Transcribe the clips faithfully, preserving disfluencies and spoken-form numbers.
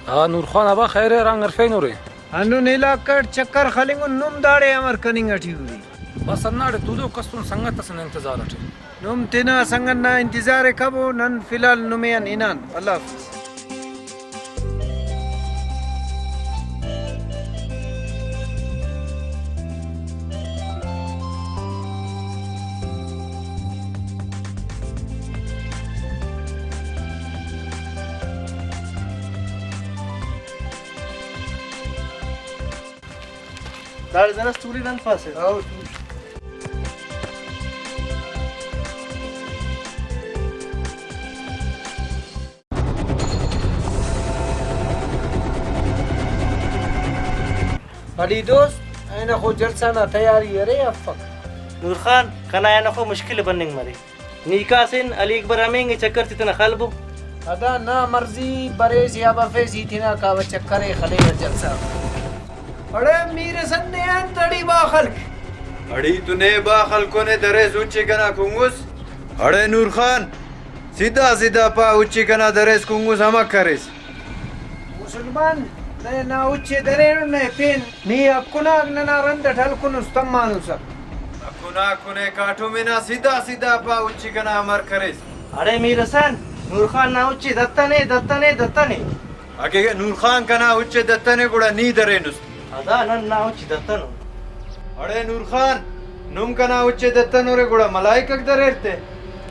آ، نور خان آبا، خیر ءِ، رانگ ہرفینورے؟ ہندن علاقہ ئٹ چکر خلنگن، نم داڑے امر کننگ ٹی ارے؟ بس ہنداڑے تولوک ئس، تون سنگت ئسے نا انتظار ٹی۔ نم تینا سنگت نا انتظار ءِ کبو، نن فی الحال نمے آن ہنان۔ اللہ حافظ۔ داڑے زرس تولی نن پاسہ۔ او، تول۔ علی دوست، اینخو جلسہ نا تیاری ارے افک۔ نور خان، کنا اینخو مشکل بننگ مرے۔ نی کاسن علی اکبر ہمینگے چکر تے تینا خلبو۔ ادا نا مرضی بریس یا بفیس، ای تینا کاوہ چکرے خلیوہ جلسہ۔ اڑے میر حسن نے انت اڑی با خلک؟ اڑی تو نے با خلکو نے دریس اچے کنا کنگس۔ اڑے نور خان، سیدھا سیدھا پا اچے کنا دریس کنگس ہمک کریس۔ مسلمان، نئے نا اچے درینن نئے پین۔ نی ہکوناک ننا رند اٹ ہلکنس تمانسہ۔ ہکوناک نے کاٹم ہنا سیدھا سیدھا پا اچے کنا امر کریس۔ اڑے میر حسن، نور خان نا اچے دتنے، دتنے، دتنے۔ اگہ نور خان کنا اچے دتنے گڑا نی درینس۔ ادا نن نا اچے دتنو۔ اڑے نور خان، نم کنا اچے دتنورے گڑا ملائکک دریر تے۔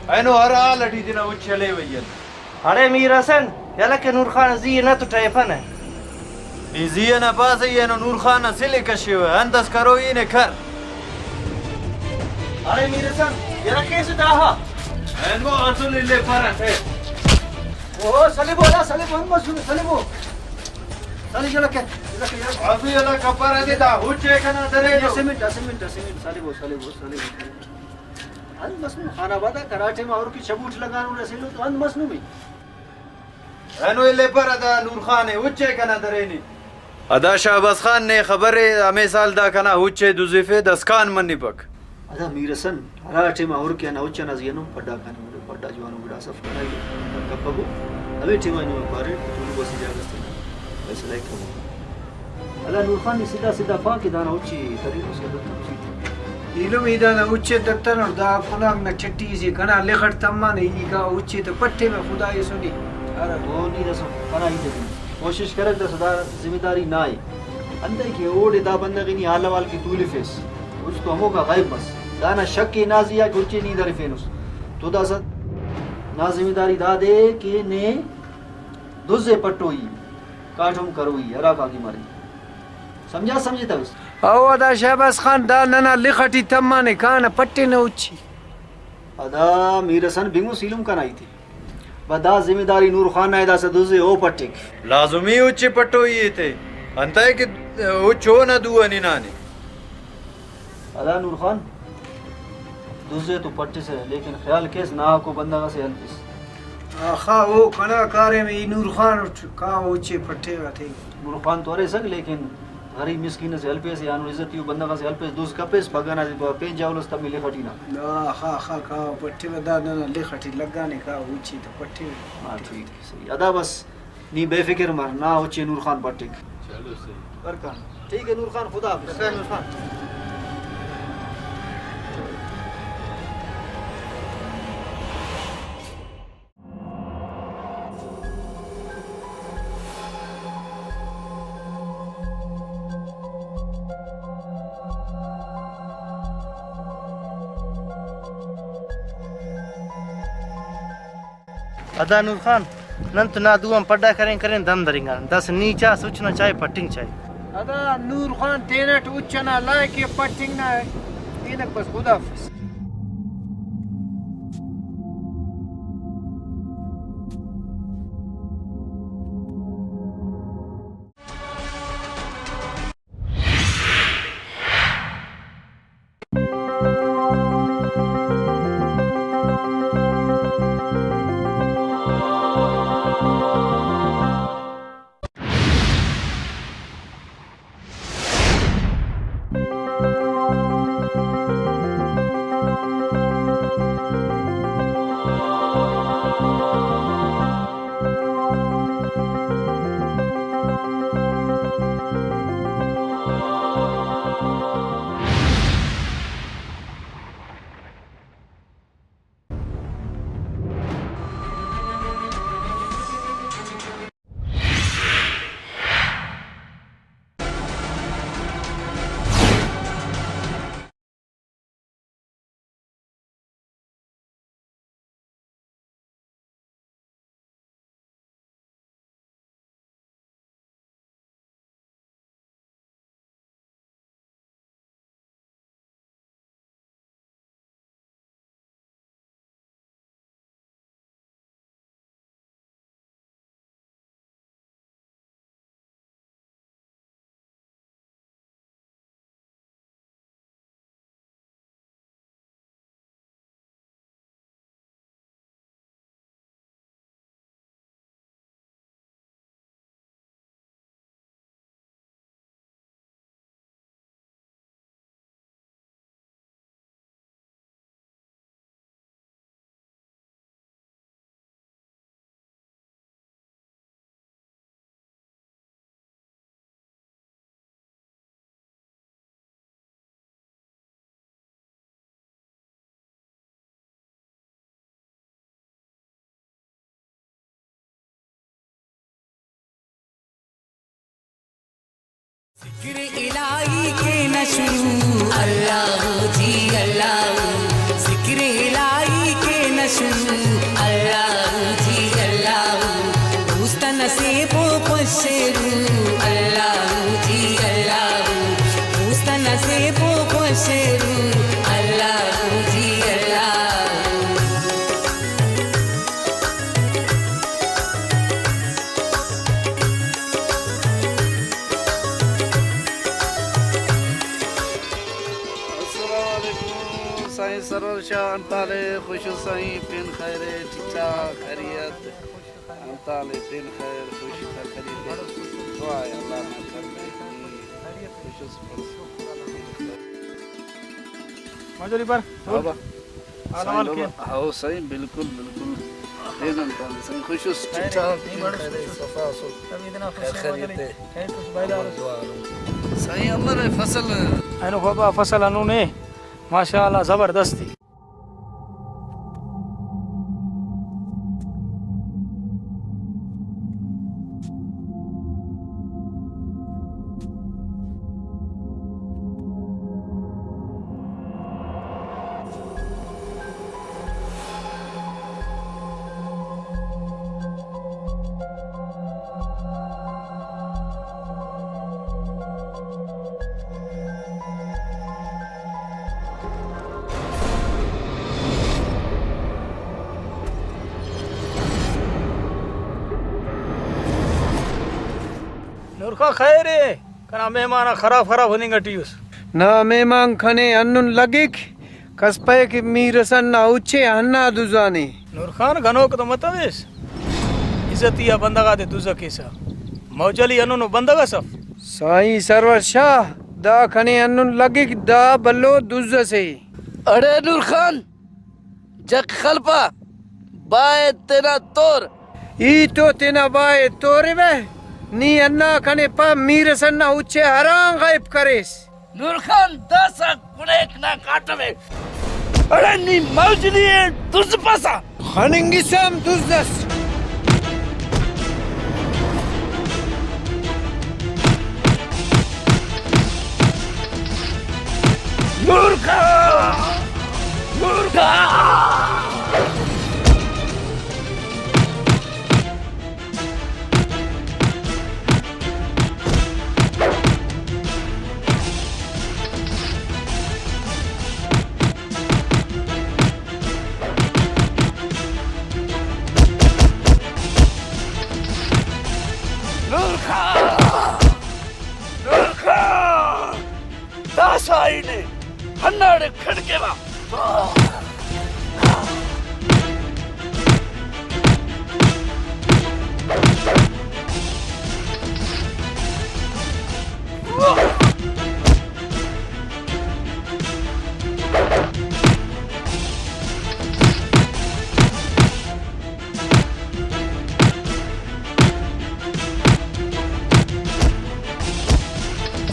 اینو ہر حال اٹی تینا اچے ہلیوہ ای انت۔ اڑے میر حسن، یلہ کہ نور خان زی ئنا تو ٹہیفنہ۔ ای زی ئنا پاسہ ای اینو نور خان نا سلے کشیوہ، انت اس کرو ای نے کر۔ اڑے میر حسن، یلہ کیسہ داہا۔ اینو اسل الیپرہ تے۔ اوہو، سلیبو، یلہ سلیبو، ہم مسنو، سلیبو۔ سلیبو، یلہ کہ، یلہ کہ، یلہ کہ۔ ابھی یلہ کپرہ دے دا، ہچے کنا درے دو۔ اسہ منٹ، اسہ منٹ، اسہ منٹ، سلیبو، سلیبو، سلیبو۔ انت مسنو، خان آباد آ ہرا ٹائم آ ہر کہ چبوٹ لگانو رسینو تو انت مسنو بھئی۔ اینو الیپرہ دا نور خان ءِ، اچے کنا درینے۔ ادا شہباز خان نے خبر ءِ، ہمے سال دا کنا اچے دزفے، داسکان منپک۔ ادا میر حسن، ہرا ٹائم آ ہر کہ ہندا اچ ئنا زی آن ہم پڈا کاننگ مرے، پڈا جوانو گڑاس اف کنا ہی کپبو۔ ہمے ٹائم آ نمے پارے، تولبو اسہ جاگہ اس تینا فیصلہ ءِ کبو۔ ادا نور خان نے سدھا سدھا پا کہ دانا اچے ترینس یا دتنس۔ ایلم ای دانا اچے دتنٹ، دا کناک نا ٹھٹی سے کنا لخ اٹ تمانے، ای کا اچے تہ پٹیوہ خدائے سنی۔ ارے او نی داسہ کنا ہیت ٹی کوشش کرک، داسہ دا ذمہ داری نا ءِ۔ انتئے کہ اوڑے دا بندغ ءِ نی حال احوال کہ تولفیس، اس تو ہموکا غائب مس۔ دانا شک ءِ نا زی آ کہ اچے نی درفینس۔ تو داسہ نا ذمہ داری دادے کہ نے دز ءِ پٹوئی، کاٹم کروئی، ہراکا کہ مرے۔ سمجھا، سمجھتوس؟ او ادا شہباز خان، دا ننا لخ اٹی تمانے، کانہ پٹینہ اچے۔ ادا میر حسن بنگس ایلم کنا ہیتے۔ و دا ذمہ داری نور خان نا ءِ، داسہ دز ءِ او پٹک۔ لازمی اچے پٹوئی ایتے۔ انتئے کہ اچ اونا دو آن ہنانے۔ ادا نور خان، دز ءِ تو پٹسہ، لیکن خیال کیس ناحقو بندغ ئسے ہلپس۔ آخا، او کنا کاریم ءِ، ای نور خان اٹ کاو اچے پٹیوہ تے۔ نور خان تو ارے سک، لیکن غریب مسکین ئسے ہلپیسے، آنو عزتی ءُ بندغ ئسے ہلپیس، دز کپیس، پگہ نا پین جاولس تمے لخ اٹی نا۔ آخا، آخا، کاو پٹیوہ، دا ننا لخ اٹی لگانے، کاو اچے تو پٹیوہ۔ ہاں، ٹھیک، صحیح۔ ادا بس۔ نی بے فکر مر، نا اچے نور خان پٹک۔ چلو صحیح۔ برکان۔ ٹھیک ہے نور خان، خدا حافظ۔ خیر نور خان۔ ادا نور خان، نن تو نا دو آن پڈا کرین کرین دم درینگان۔ داسہ نی چا سوچ نا چائے پٹنگ چائے۔ ادا نور خان تینٹ اچ ئنا لائک ءِ پٹنگ نا، اینک بس خدا حافظ۔ الہی کینہ شروع، اللہ جی اللہ، ذکر الہی کینہ شروع، اللہ جی اللہ، دوست نصیب و خوش رو، اللہ جی اللہ، دوست نصیب و خوش رو، اللہ جی اللہ۔ السلام علیکم سائیں سرور شاہ، انتالے خوش سائیں، پین خیر، ٹھیک ٹھاک، خیریت؟ انتالے پین خیر، خوش خیریت؟ دعا ہے اللہ نا کر۔ خوش۔ مجوری پر۔ ہاں با۔ حال احوال سائیں کے؟ بابا، ہاؤ سائیں، بالکل، بالکل۔ پین انتالے سائیں، خوش اس، ٹھیک ٹھاک؟ خیر، صفا اسو۔ خیر خیریت ہے۔ سائیں امر ہے فصل۔ اینو بابا فصل انو نے، ماشاءاللہ زبردست ءِ۔ نورخان خیر ءِ؟ کنا مہمان آک خراب خراب ہننگ ٹی اس۔ نا مہمان کنے ہندن لگک، کس پائے کہ میر حسن نا اچ ءِ ہندا دزانے۔ نورخان گنوک تو متویس، عزتی آ بندغ آتے دز کیسہ، موجلی ہندنو بندغ اس اف۔ سائیں سرور شاہ، دا کنے ہندن لگک دا بھلو دز اسے۔ اڑے نورخان، جک خلپا، با ءِ تینا تور۔ ای تو تینا با ءِ توروہ، نی ہندا کنے پا میر حسن نا اچ ءِ ہران غائب کریس۔ نورخان داسہ کڑیک نا کاٹمے۔ اڑے نی موجلی ءِ دزپسہ۔ خننگسہ ہم دز اس۔ نورخان! نورخان! نورخان! نورخان! داسہ ای نے ہنداڑے کھڑکیوہ۔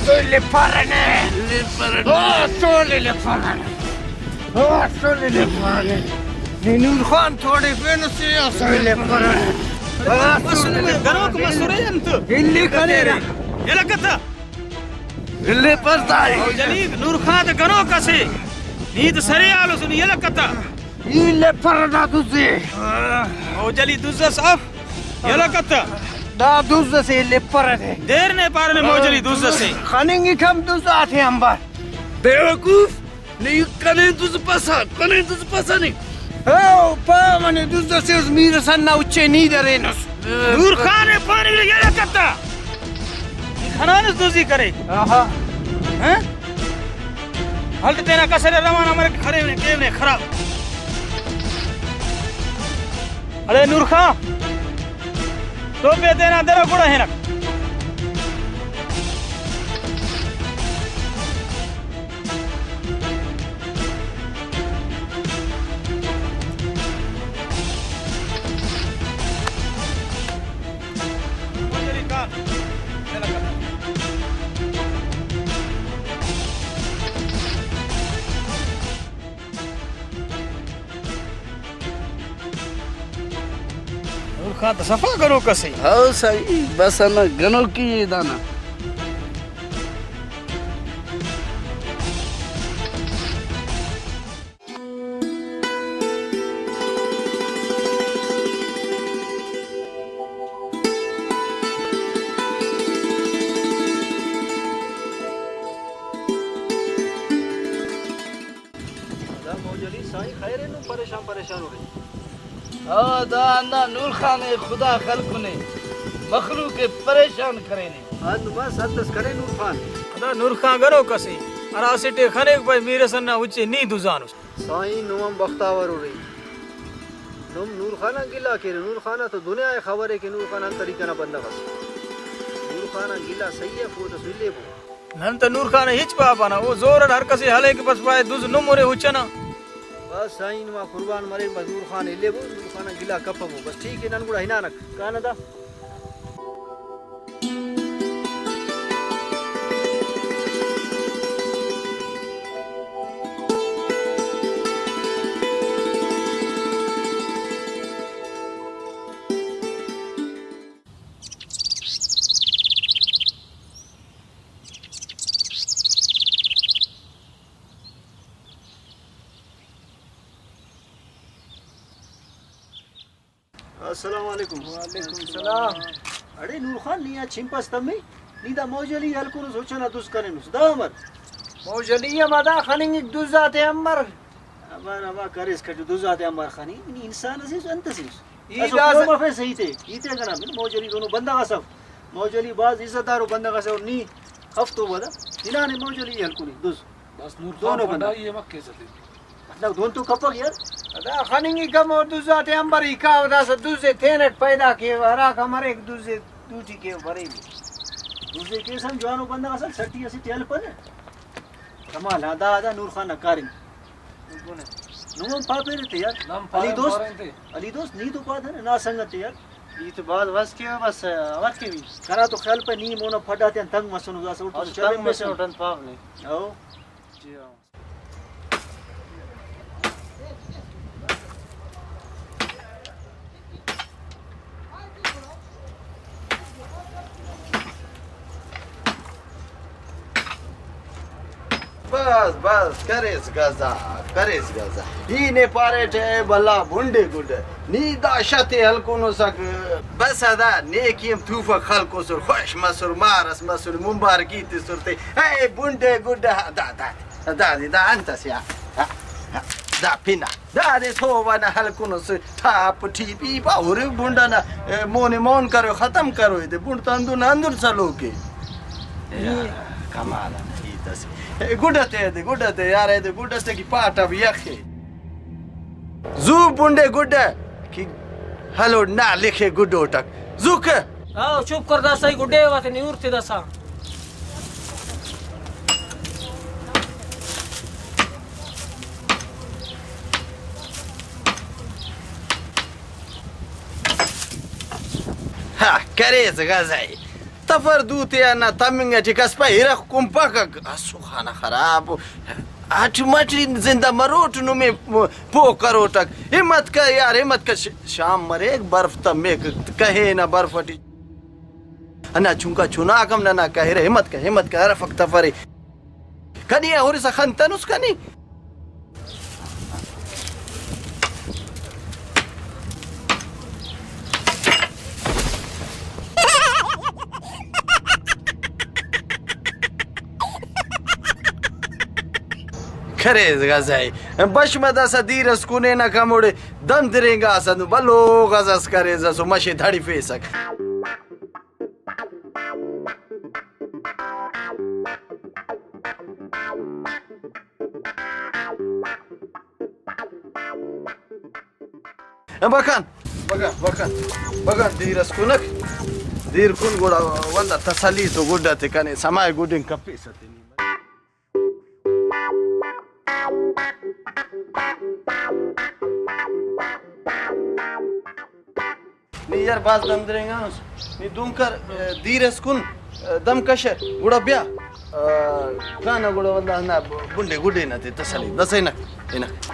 سوئی لپارنے۔ لپارنے۔ او سوئی لپارنے۔ او سوئی لپارنے۔ نی نورخان توڑی پینو سے او سوئی لپارنے۔ او سوئی لپارنے۔ گنوک مسرے انت۔ الی کنے۔ یلہ کتہ۔ الی پردائی۔ او جلیل نورخان تے گنوک اسے۔ نی تے سرے آلوس نی یلہ کتہ۔ ای لپر دا دزے۔ موجلی دز اس اف۔ یلہ کتہ۔ دا دز اسے لپر دے۔ دیر نے پارنے موجلی دز اسے۔ خننگک ہم دز آتے آنبار۔ بیوقوف، نی کنے دز پسہ، کنے دز پسہ نی۔ او پا منے دز اسے اس میر حسن نا اچے نی درینس۔ نورخان ءِ پاننگ یلہ کتہ۔ ای خنانس دزی کرے۔ آہا۔ ہاں؟ ہلت تینا کسر ءِ روانہ مرے کہ خریب نے، کیو نے خراب۔ اڑے نورخان، ٹوپی تینا درو گڑا ہنک۔ نورخان تو صفا گنوک اسے۔ ہاؤ سائیں، بس ہندا گنوکی ءِ دانا۔ پریشان ہو رہے۔ ہاں، دا ہندا نور خان ءِ خدا خلکنے، مخلوق ءِ پریشان کرینے۔ ہند مس، ہند اس کرے نور خان۔ دا نور خان گنوک اسے، ہرا اسٹ ءِ خنیک بھائی میر حسن نا اچے نی دزانس۔ سائیں، نم ہم بختاور ارے۔ نم نور خان آن گلہ کیرے۔ نور خان آ تو دنیا ءِ خبر ءِ کہ نور خان انت طریقہ نا بندغ ئس۔ نور خان آن گلہ صحیح ءِ، فوت ئس الیبو۔ نن تہ نور خان ءِ ہچ پاپہ نا، او زور اٹ ہر کس ءِ ہلے کہ بس پائے دز نم ارے اچ ئنا۔ بس سائیں، نما قربان مرین، بس نور خان الیبو، نور خان آن گلہ کپبو۔ بس ٹھیک ءِ، نن گڑا ہنانک۔ کانہ دا۔ السلام علیکم۔ وعلیکم السلام۔ اڑے نور خان، نی آ چنپس تمے، نی دا موج علی ہلکونس، اچ ئنا دز کرینس، دا امر؟ موج علی ہم ادا خننگک دز آتے امر۔ ابا ابا کریس کٹو، دز آتے امر خنی، نی انسان اسے اس، انت اسے اس؟ ای اسو داسہ پوہ مفیس ہیتے، ہیتے کنا، من موج علی دونو بندغ اس اف۔ موج علی بھاز عزت دارو بندغ اسے، اور نی اف تو ودا ہنانے موج علی ہلکنے دز۔ بس نور دونو خان بندغ۔ پنڈائی ءِ مکیسہ تے۔ مطلب دہن تو کپک یار۔ ادا خننگک ہمو دز آتے امر، ای کاو داسہ دز ءِ تینٹ پیدا کیو، ہراکا مریک دز ءِ دوٹی کیو بریو۔ دز ءِ کیس ہم جوانو بندغ اسل، سٹی اسٹ ءِ ہلپنہ۔ کمال، ہاں، دا، دا نور خان نا کاریم۔ نم ہم پاپیرے تے یار۔ نم علی پارین دوست، پارین تے۔ علی دوست، نی تو پادہ نا، نا سنگت تے یار۔ ای تو بھاز بس کیو، بس اوار کیوی۔ کنا تو خیال پہ نی مونا پھڈ آتیان تنگ مسنو، داسہ اوڑتون بس چلے تنگ مسنو۔ مسنٹ انت پاو نے۔ او۔ جی ہاں۔ بس، بس، کریس گزا، کریس گزا۔ ای نے پاریٹ اے بھلا بنڈے گڈ۔ نی دا شتے ہلکونسک۔ بس ادا نیکی ہم توفک خلکوسر، خوش مسر، مار اس مسر، ممبارکی تسر تے۔ اے بنڈے گڈ، دا، دا۔ دادے دا انت اسے آ؟ ہا، ہا، دا پن آ۔ دادے سہب ئنا ہلکنس ٹاپ ٹیپ، ای با ہُرو بنڈ ئنا، اے، مون ئے مون کرو، ختم کرو، ایدے بنڈ تا ہندن ہندن سلوک ءِ۔ یار، کمال ئنا ہیت اسے۔ اے، گڈ تے ایدے، گڈ تے یار، ایدے گڈ تے کہ پاٹ آف یخ ءِ۔ زو بنڈ ءِ گڈ ءِ کہ ہلوٹ نا لکھ ءِ گڈوٹک۔ زو کہ۔ او، چپ کر، دا سہی گڈے واسطے نی ہورتے داسا۔ ہا، کریس غزائی۔ تفر دوتے آ نا تمنگ ٹی کس پہ ارغ کنپکک۔ اسو خانہ خراب۔ اٹ مٹ زندہ مروٹ نمے پوہ کروٹک۔ ہمت کہ یار، ہمت کہ، ش-، شام مریک، برف تمک، کہینہ برف ٹی۔ ہندا چنکا چناک ہم ننا کہیرہ، ہمت کہ، ہمت کہ، ہرفک تفرے۔ کنے آ ہُرسا خنتنس کنے۔ کریس غزائی۔ بش مہ داسہ دیر اس کُنینک ہموڑے دم درینگاسہ، بھلو غز اس کریس، اسو مش ئے دھڑفیسک۔ بکان، بکان، بکان، بکان، دیر اس کنک، دیر کن گڑا ولدا تسلی تو گڈ تے کنے سمائے گڈن کپیسہ تینے۔ نی یار بھاز دم درینگانس، نی دہن کر، دیر اس کن، دم کشہ، گڑا بیا۔ کانہ گڑا ولدا ہندا بنڈے گڈے نا تے تسلی بس۔ ہنک، ہنک۔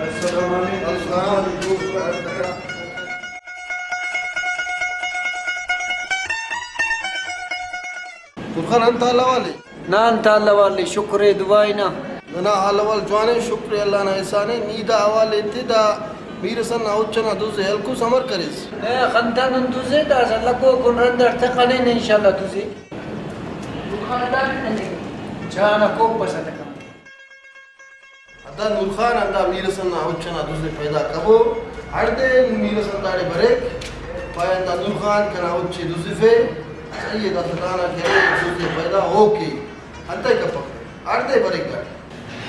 السلام علیکم۔ السلام علیکم۔ خان، انت حال احوال ءِ؟ نا، انت حال احوال ءِ؟ شکر ءِ، دعا ءِ نا۔ ننا حال احوال جوان ءِ، شکر ءِ، اللہ نا احسان ءِ۔ نی دا حوال ایتے، دا میر حسن نا اُچ ئنا دز ءِ ہلکوس، امر کریس؟ اے خنتا نن دز ءِ، داسہ لگوکن رند اٹ تہ خنین انشاءاللہ دز ءِ۔ چاہ نا کوپ اس تہ کن۔ ہندا نور خان، ہندا میر حسن نا اُچ ئنا دز ءِ پیدا کبو۔ ہڑدے میر حسن داڑے بریک، پائے، ہندا نور خان کنا اُچ ءِ دزفے۔ صحیح ءِ، داسہ دانا کہ ارے دز ءِ پیدا اوکے۔ انتئے کپک؟ ہڑدے بریک داڑے۔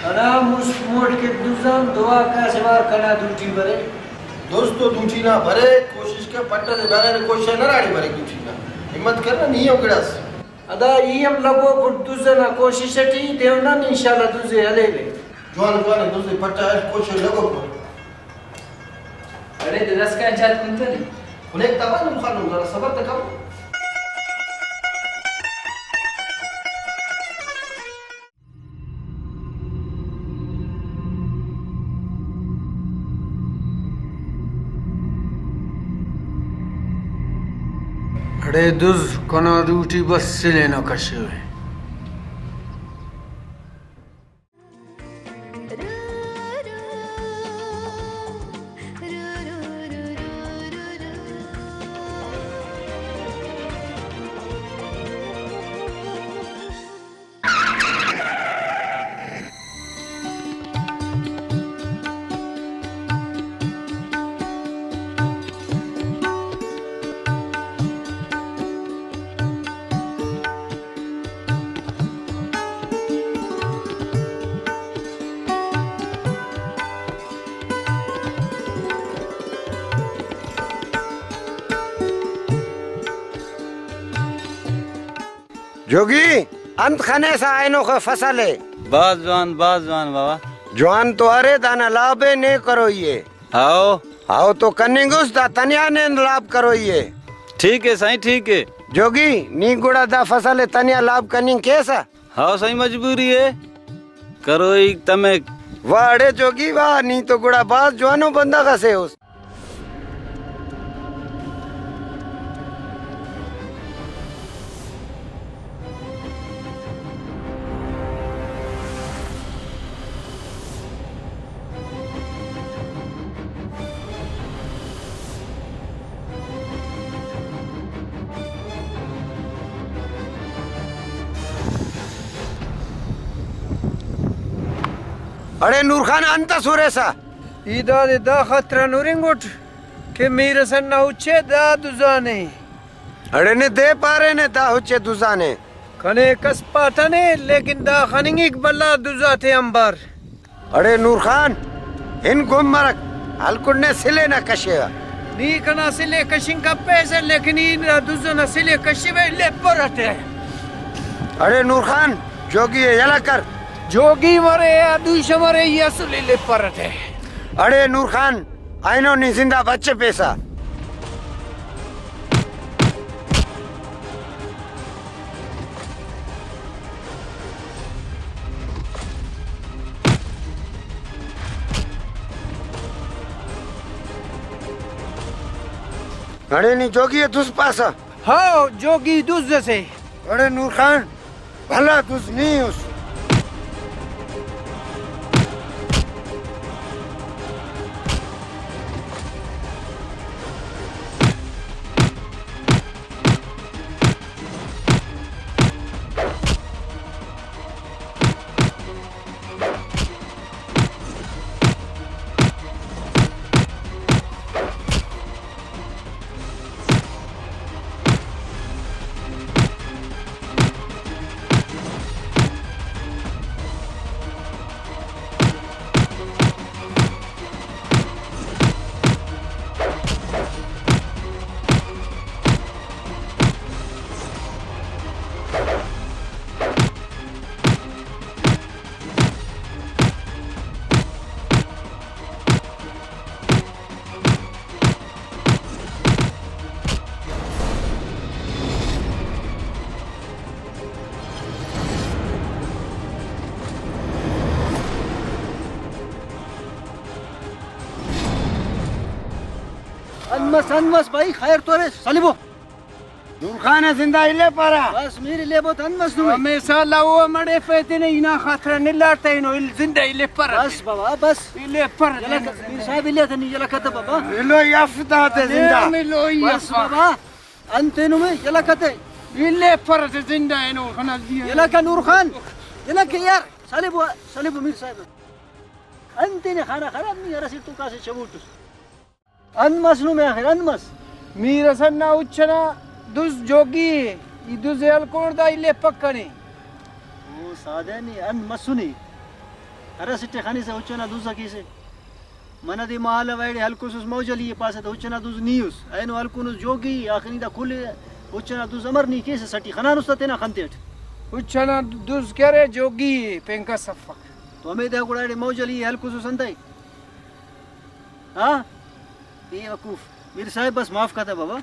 کنا مست ملک ءِ دزان دعا کا سوار کنا دوٹی برے۔ دز تو دوٹی نا برے، کوشش کر، پٹ ئسے بغیر کوشش نا ہراڑے برے دوٹی نا۔ ہمت کر نا، نی ہم گڑاس۔ ادا ای ہم لگوک اٹ دز ئنا کوشش ئٹی، دے و نن انشاءاللہ دز ءِ ہلیوے۔ جوان جوان ءِ، دز ءِ پٹ آ ہیل، کوشش لگوک مر۔ اڑے دے داسکان چات کنتنے۔ خلیک تا بھائی نم خان، ذرا صبر تہ کر۔ اڑے دز، کنا دوٹی بس سلے نا کشوے۔ جوگی، انت خنیسہ اینوخہ فصل ءِ؟ بھاز جوان، بھاز جوان بابا۔ جوان تو ارے، دانا لاب ءِ نے کروئی ءِ؟ ہاؤ۔ ہاؤ تو کننگ اس، دا تنیا نے لاب کروئی ءِ۔ ٹھیک ءِ سائیں، ٹھیک ءِ۔ جوگی، نی گڑا دا فصل ءِ تنیا لاب کننگ کیسہ؟ ہاؤ سائیں، مجبوری ءِ، کروئی تمک۔ واہ اڑے جوگی واہ، نی تو گڑا بھاز جوانو بندغ اسے اس۔ اڑے نور خان، انت ئس ہُرسہ؟ ای دادے دا خاطران ہُرنگ اٹ کہ میر حسن نا اُچ ءِ دا دزانے۔ اڑے نے دے پارینے دا اُچ ءِ دزانے۔ کنے کس پاتنے، لیکن دا خننگک بھلا دز آتے آنبار۔ اڑے نور خان، ہن گم مرک، ہلکڑ نے سلے نا کشیوہ۔ نی کنا سلے کشنگ کپیسہ، لیکن ای دا دز ئنا سلے کشوہ لیپر ئٹی۔ اڑے نور خان، جوگی ءِ یلہ کر۔ جوگی مرے یا دوشہ مرے، ای اسل ءِ لیپر ئٹی۔ اڑے نور خان، اینو نی زندہ بچفیسہ۔ اڑے نی جوگی ءِ دز پاسہ؟ ہاؤ، جوگی دز اسے۔ اڑے نور خان، بھلا دز نی اس۔ انت مس، انت مس بھائی، خیر تو ارے، سلبو۔ نور خان زندہ الیپرہ۔ بس میر الیپو تہ انت مس نمے۔ ہمیشہ لو مڑے فیتنے ہنا خاطر نلار تینو ال زندہ الیپرہ۔ بس بابا بس۔ الیپرہ۔ یلہ کہ میر صاحب الیتہ نی یلہ کتہ بابا۔ الو یفتا تے زندہ۔ الو بس یفا۔ بابا۔ انت اینو مے یلہ کتہ۔ الیپرہ تے زندہ اینو خنا۔ یلہ کہ نور خان۔ یلہ کہ یار۔ سلیبو سلیبو میر صاحب۔ انت تینے خانہ خراب نی ہر اسٹ تو کاسے چموٹس۔ انت مس نمے آخر، انت مس؟ میر حسن نا اچ ئنا دز جوگی ءِ، ای دز ءِ ہلکونٹ دا الیپک کنے۔ او سادہ نی انت مسنے؟ ہرا اسٹ ءِ خنسہ اچ ئنا دز ءِ کیسہ۔ منہ دے مہالو ایڑے ہلکوسس موج علی ءِ پاسہ تہ اچ ئنا دز نی اس۔ اینو ہلکونس جوگی ءِ، آخر نی دا کل اچ ئنا دز امر نی کیسہ سٹی خنانس تہ تینا خن تیٹ۔ اچ ئنا دز کہ ارے جوگی ءِ، پین کس افک۔ تو ہمے دا گڑا ایڑے موج علی ءِ ہلکوسس انتئے؟ ہاں؟ بے وقوف۔ میر صاحب بس معاف کتہ بابا۔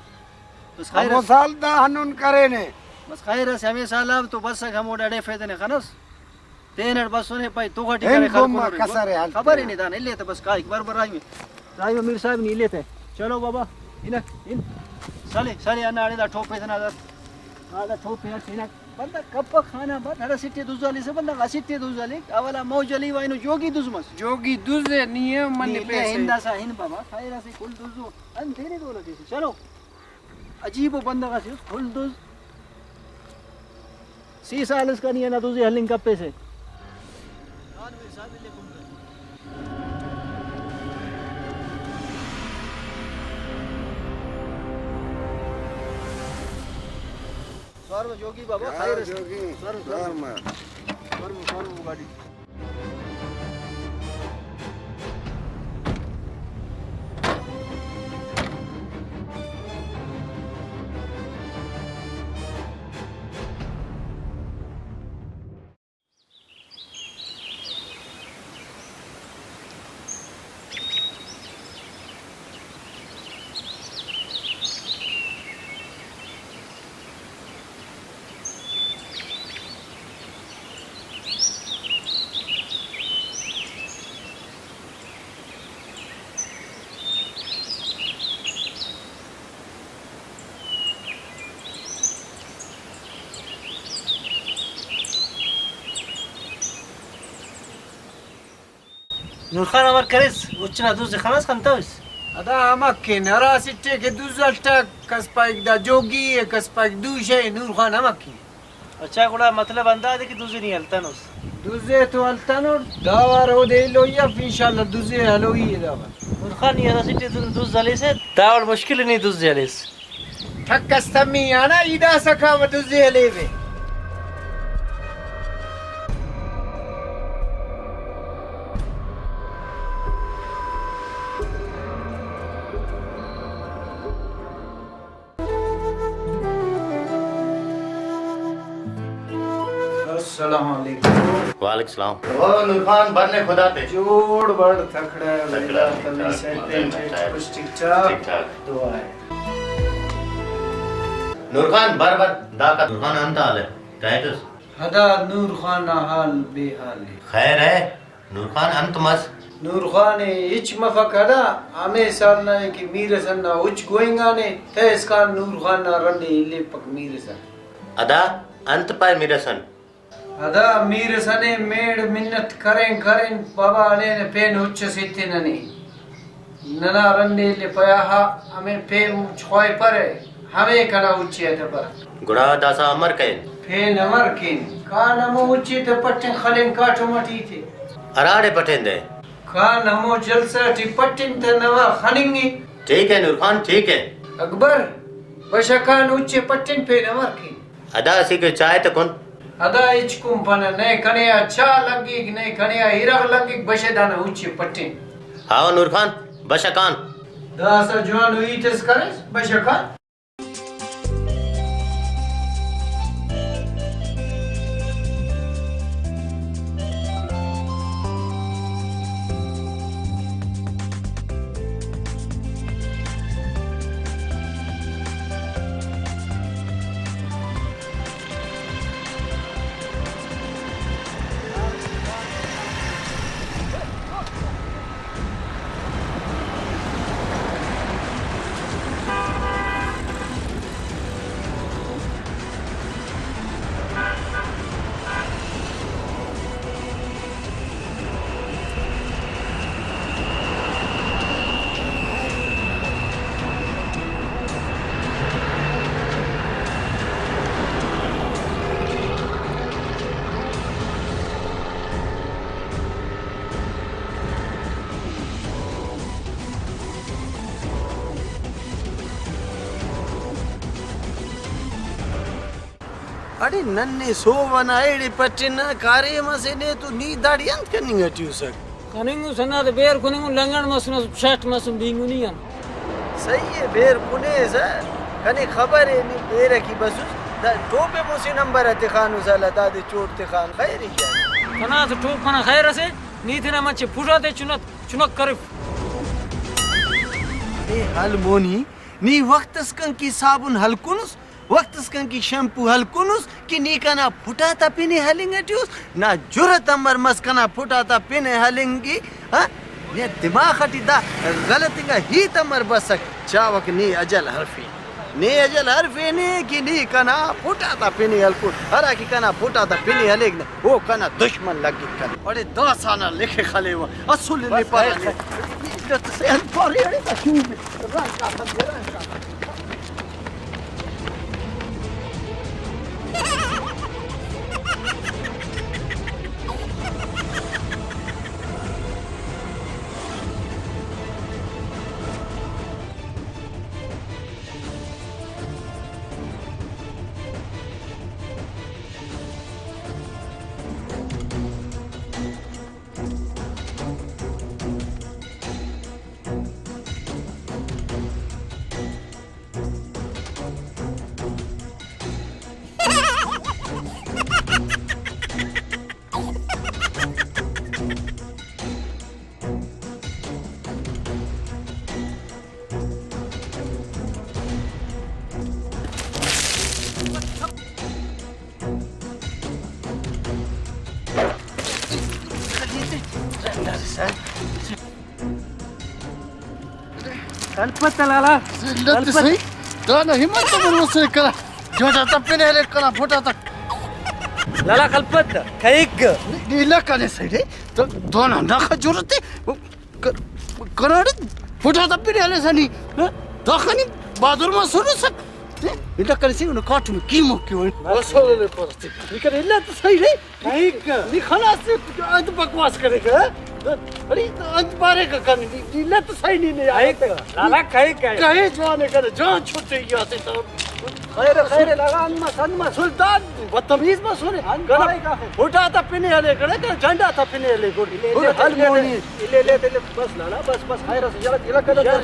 بس خیر ہمو اس۔ سال دا ہندن کرینے۔ بس خیر اس، ہمے سال آ تو بس اک ہمو ڈاڈے فیدہ نے خنس۔ تینٹ بسنے پائے تو غٹی ہن کرے گم خلکو آ رے۔ کسرے ہلتے۔ خبر ہی نہیں دانے، لے تو بس کائک بر بر راہی میں۔ راہی میں میر صاحب نہیں لیتے۔ چلو بابا، ہن، ہن۔ سالے، سالے انا اڑے دا ٹوپے دنا دا۔ آ دا ٹوپے ہٹ ہنک۔ بندغ کپک خانہ بند، ہرا سٹے دز ہلیسہ بندغ اسٹے دز ہلیک، اولا موج علی و اینو جوگی دز مس۔ جوگی دز ءِ، نی ءِ منہ نی پیسہ۔ ہنداسا ہن بابا، خیر اسے کل دزو، انت تینے دولہ کیسہ۔ چلو، عجیب و بندغ اسے اس کل دز۔ سی سال اسکان ای ہندا دزی ہلنگ کپیسہ۔ سوار مہ جوگی بابا، ہاں، خیر اس۔ جوگی۔ سوار مہ، سوار مہ۔ سوار مہ۔ سوار مہ، سوار مہ گاڈی۔ نور خان، امر کریس؟ اچ نا دز ءِ خناس خنتوس؟ ادا امر کین، ہرا اسٹ ءِ کہ دز ہلتک، کس پائک دا جوگی ءِ، کس پائک دوشہ ءِ، نور خان امر کین۔ اچھا، گڑا مطلب ہندادے کہ دز ءِ نی ہلتنس؟ دز ءِ تو ہلتنٹ، دا وار اودے ایلوئی اف، انشاءاللہ دز ءِ ہلوئی ءِ دا وار۔ نور خان، نی ہرا اسٹ ءِ دن دز ہلیسہ، دا وڑ مشکل ءِ نی دز ءِ ہلیس۔ ٹک اس تمی آ نا، ای داسہ کامہ دز ءِ ہلیوے۔ السلام علیکم۔ وعلیکم السلام۔ او نور خان، بر نے خدا تے۔ جوڑ بڑ، تکڑہ، تکڑہ، اللہ ٹھیک تعالیٰ ٹھاک، سیٹ اللہ پینٹ ٹھیک ٹھاک۔ بس ٹھیک ٹھاک۔ ٹھیک ٹھاک۔ دعا ہے۔ نور خان، بر بر، دا کا نور خان انت حال ہے؟ کہے تو؟ ہدا نور خان نا حال بے حال ہے۔ خیر ہے؟ نور خان انت مس؟ نور خان ءِ ہچ مفک ادا، ہمے سال نا ءِ کہ میر حسن نا اچ گوئنگانے، تہ اسکان نور خان نا رنڈ ءِ الیپک میر حسن۔ ادا انت پائے میر حسن؟ ادا میر حسن ءِ میڑ منت کرین کرین، بابا ہلینہ پین اچ ئس ایتنہ نے۔ ننا رنڈ ءِ الیپہ آہا، ہمے پین اچ خواہپرہ، ہمے کنا اچ ءِ تپرہ۔ گڑا داسہ امر کین؟ پین امر کین؟ کان ہمو اچ ءِ تہ پٹن خلین کاٹم اٹی تے۔ ہراڑے پٹین دے؟ کان ہمو جلسہ ٹی پٹن تہ نوا خننگے۔ ٹھیک ہے نور خان، ٹھیک ہے۔ اکبر، بشہ کان اچ ءِ پٹن پین امر کین؟ ادا اسیکہ چائے تہ کن۔ ادا ہچ کن پنہ، نئے کنے آ چاہ لگیک، نئے کنے آ ارغ لگیک، بشہ دانا اچ ءِ پٹن۔ ہاو نور خان، بشہ کان۔ داسہ جوانو ہیت اس کریس، بشہ کان۔ اڑے نن نے سہب ئنا ایڑے پٹنہ، کاریم اسے نے تو نی داڑے انت کننگ ٹی اسک؟ کننگ اس ہندادے بیر کننگ ان، لنگڑ مسن، اسٹ مسن بینگنی آن۔ صحیح ءِ، بیر کنیسہ، کنے خبر ءِ نی بیرہ کہ بسس، دا ٹوپ ءِ مسہ نمبر آ تخانو سالہ، دادے چوٹ تخان، خیر ءِ کیا؟ کنا اسہ ٹوپ کنا خیر اسے، نی تینا مچے پھٹاتے چنک، چنک کرف۔ اے ہل مونی، نی وخت اس کن کہ صابن ہلکنس، وخت اسکان کہ شیمپو ہلکنس کہ نی کنا پھٹاتا پن ءِ ہلنگ ٹی اس، نا جرات امر مس کنا پھٹاتا پن ءِ ہلنگ ءِ، ہاں؟ نے دماغ ٹی دا غلط انگا ہیت امر بسک؟ چاوک نے اجل ہرفے، نے اجل ہرفے نے کہ نی کنا پھٹاتا پن ءِ ہلکون، ہرا کہ کنا پھٹاتا پن ءِ ہلیک نا، او کنا دشمن لگک کنا۔ اڑے داسا نا لکھ خلیوہ، اصل نے بس پارہ خیر، نے۔ خیر۔ عزت سے انت پارے اڑے تا شوم۔ خلپت لالا، خلپت۔ صحیح۔ دانا ہمت تو من مسنے کنا۔ جوٹا تا پن ءِ ہلیک کنا پھٹا تا۔ لالا خلپت، کہیک۔ نی، نی لکھانے صحیح دے۔ تو دانا نخا جرتے۔ ک-، کناڑے پھٹا تا پن ءِ ہلیسہ نی۔ ہاں؟ داخہ نی بہادر مسر سک۔ ہاں؟ نی لکھانے صحیح، انہوں کاٹم قیمت کیوں ہے۔ بس ہو لے پرستی۔ نی کنے اللہ تو صحیح دے۔ کہیک۔ نی خلاص انت بکواس کریکہ، ہاں؟ اڑے انت پاریکہ کنے، نی، نی لت صحیح نی نے یار۔ کہیک، لالا کہیک، کہیک۔ کہے جوان ءِ کنے، جان چھٹے گیا سے تو۔ خیر، خیر، لالا، انت مس، انت مس۔ سلطان، بدتمیز مسنے۔ انت کنے پاریکہ آخر۔ پھٹا تا پن ءِ ہلے کنے، کنے جنڈا تا پن ءِ ہلے کنے۔ الے، الے، ہل الے، مونی۔ الے، الے، الے، بس لالا، بس، بس، خیر اسے، یلا، یلا، کنے، یار۔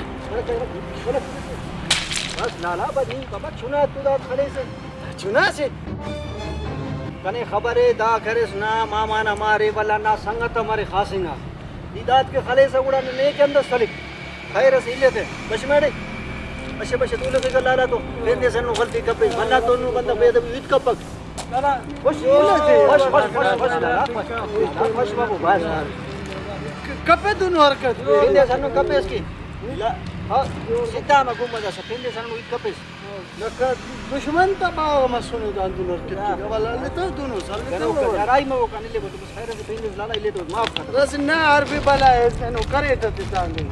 بس لالا، بس، نی بابا، چنا تو دا خلیسہ۔ چنا سے۔ کنے خبر ءِ دا کریس نا ماما نا مار ءِ، ولدا نا سنگت ہم ارے خاص انگا۔ نی داد کہ خلیسہ گڑا ننے کہ اندس خلک۔ خیر اس الیتے۔ بش میڑے۔ بشے بشے دولہ کے لالا تو۔ پیندے سنو غلطی کپے۔ بندہ تو نو بندہ بے ادبی ہیت کپک۔ خوش، خوش، خوش، خوش، خوش، لالا، خوش، خوش بابو، بس۔ کپے دونو حرکت۔ پیندے سنو کپے اس کی۔ ہاں، سیدھا ما گمبد اس۔ پیندے سنو ہیت کپے اس۔ لکہ دشمن تا باوہ مسنے دا ہندن حرکت کیک۔ ولدا لتو دنو سر لتو۔ یار، آئی مو کن، الے بس خیر سے پین لالا، الے تو معاف کر۔ بس نہ، ہر بھی بلا ہے، اینو کرے تا تتانگے۔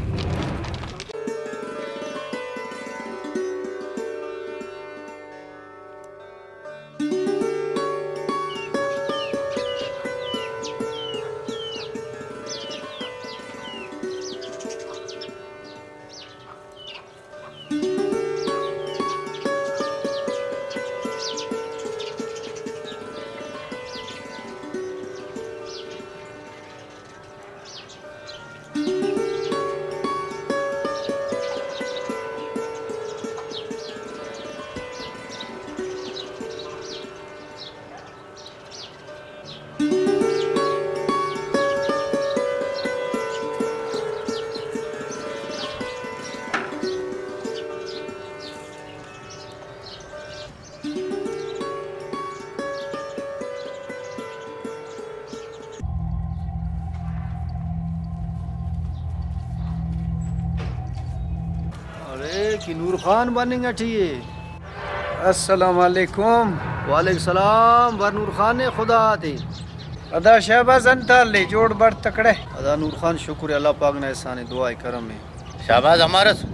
اڑے کہ نور خان بننگ ٹی ءِ۔ السلام علیکم۔ وعلیکم السلام۔ بر نور خان نے خدا آتے۔ ادا شہباز انت حال ءِ؟ جوڑ بڑ تکڑے؟ ادا نور خان شکر ءِ، اللہ پاک نا احسان ءِ، دعا ءِ کرم ءِ۔ شہباز امر اس؟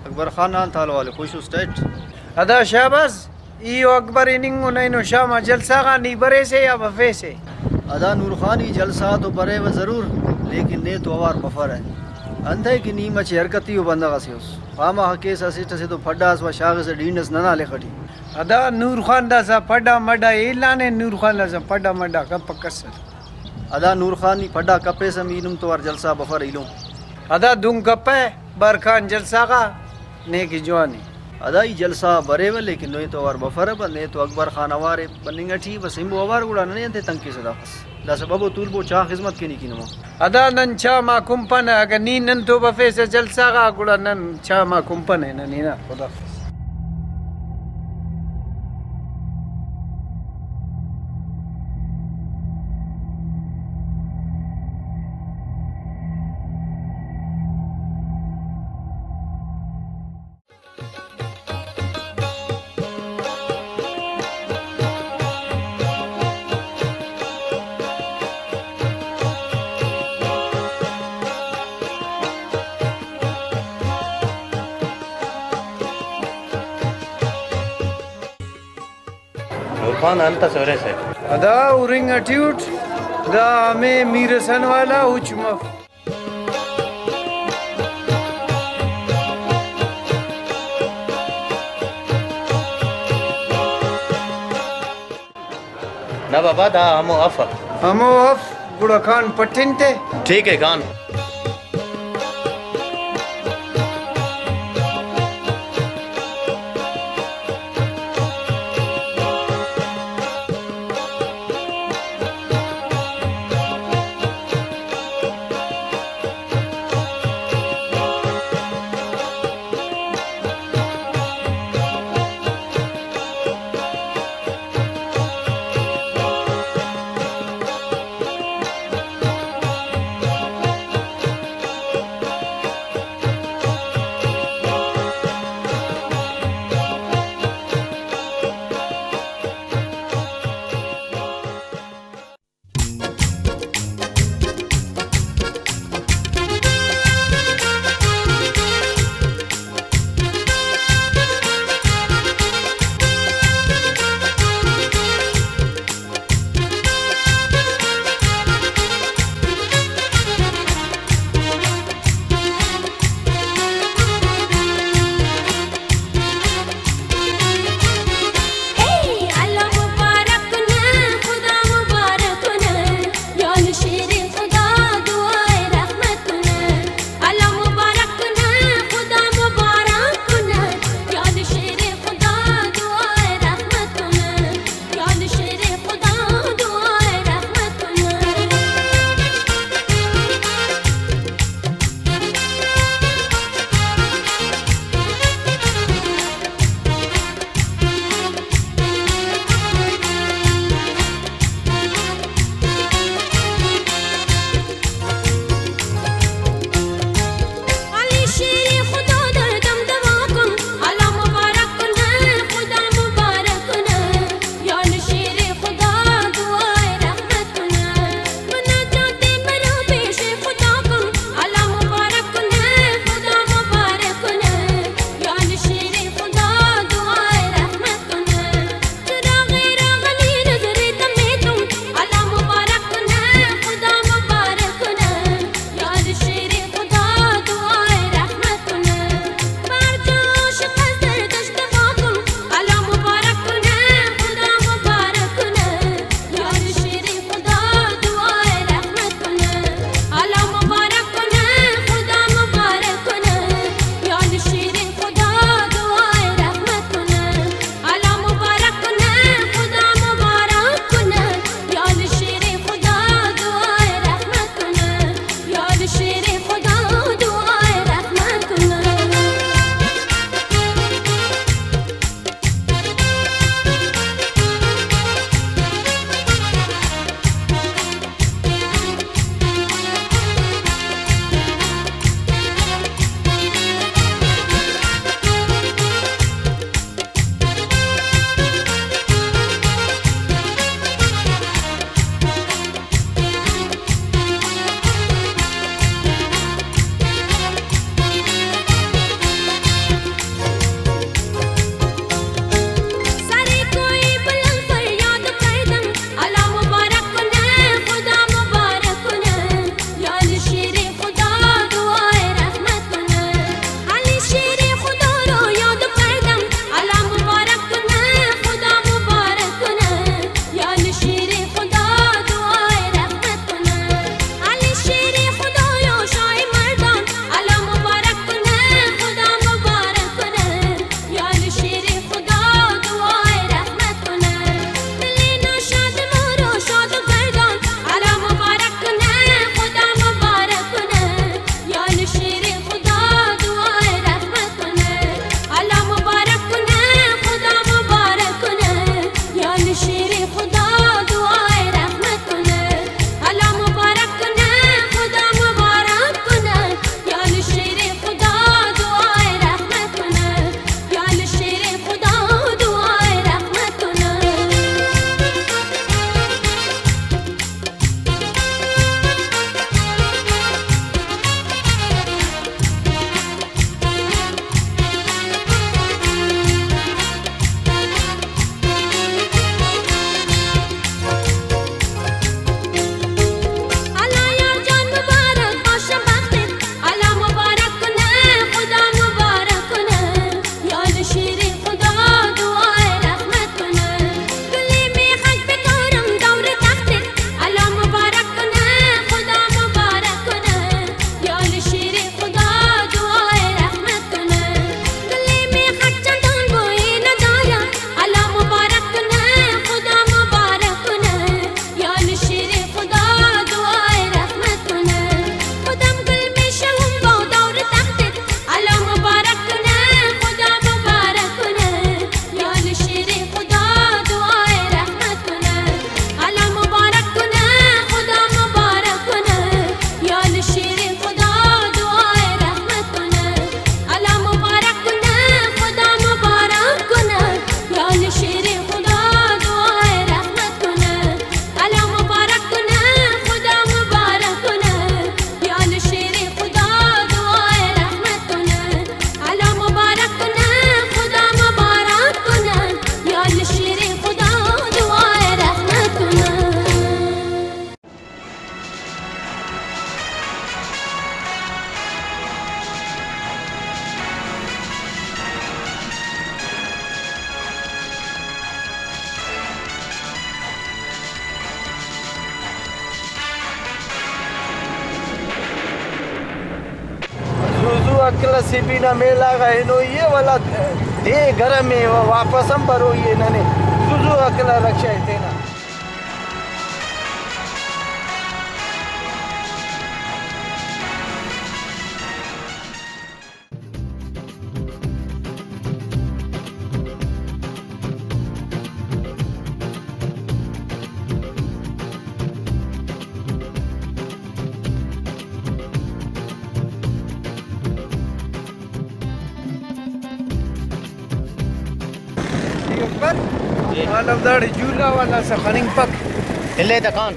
اکبر خان نا انت حال والے، خوش اس ٹائٹ؟ ادا شہباز، ای و اکبر ہننگ ان، اینو شام آ جلسہ غا نی بریسے یا بفیسے؟ ادا نور خان، ای جلسہ آ تو بریوہ ضرور، لیکن نے تو اوار بفرہ۔ انتئے کہ نی مچہ حرکتی ءُ بندغ ئسے اُس۔ خامخا کیس اسٹ ئسے تو پھڈاس و شاغسہ ڈینڈ ئس ننا لخ ئٹی۔ ادا نور خان داسہ پھڈا مڈا ایلانے، نور خان داسہ پھڈا مڈا کپک کس ئتو۔ ادا نور خان نی پھڈا کپیسہ، می نم تو ہر جلسہ بفر ایلم۔ ادا دن کپہ برخان جلسہ غا، نے کہ جوان ءِ۔ ادا ای جلسہ بریوہ، لیکن نوئے تو اوار بفرہ، بس نے تو اکبر خان اوار ءِ بننگ ٹی، بس ہمبو اوار گڑا ننے انتے تنگ کیسہ داخس۔ داسہ ببو تولبو چا خذمت کینی کی نما۔ ادا نن چا ما کمپنہ، اگہ نی نن تو بفیسہ جلسہ غا گڑا نن چا ما کمپنہ نن ہنا۔ خدا حافظ۔ نور خان، انت ئس ہُرسہ؟ ادا ہُرنگ ٹی اُٹ، دا ہمے میر حسن والا اُچ مف۔ نہ بابا، دا ہمو اف۔ ہمو اف، گڑا کان پٹن تے۔ ٹھیک ہے، کان۔ اکل سی بی نا میلہ غا ہنوئی ءِ، ولدا دے گرم ءِ، واپس ہم بروئی ءِ ننے۔ زو زو اکل رکشہ ءِ تینا۔ اکبر، جی۔ عالم داڑے جھولا والا سا خننگپک۔ الیتہ کان۔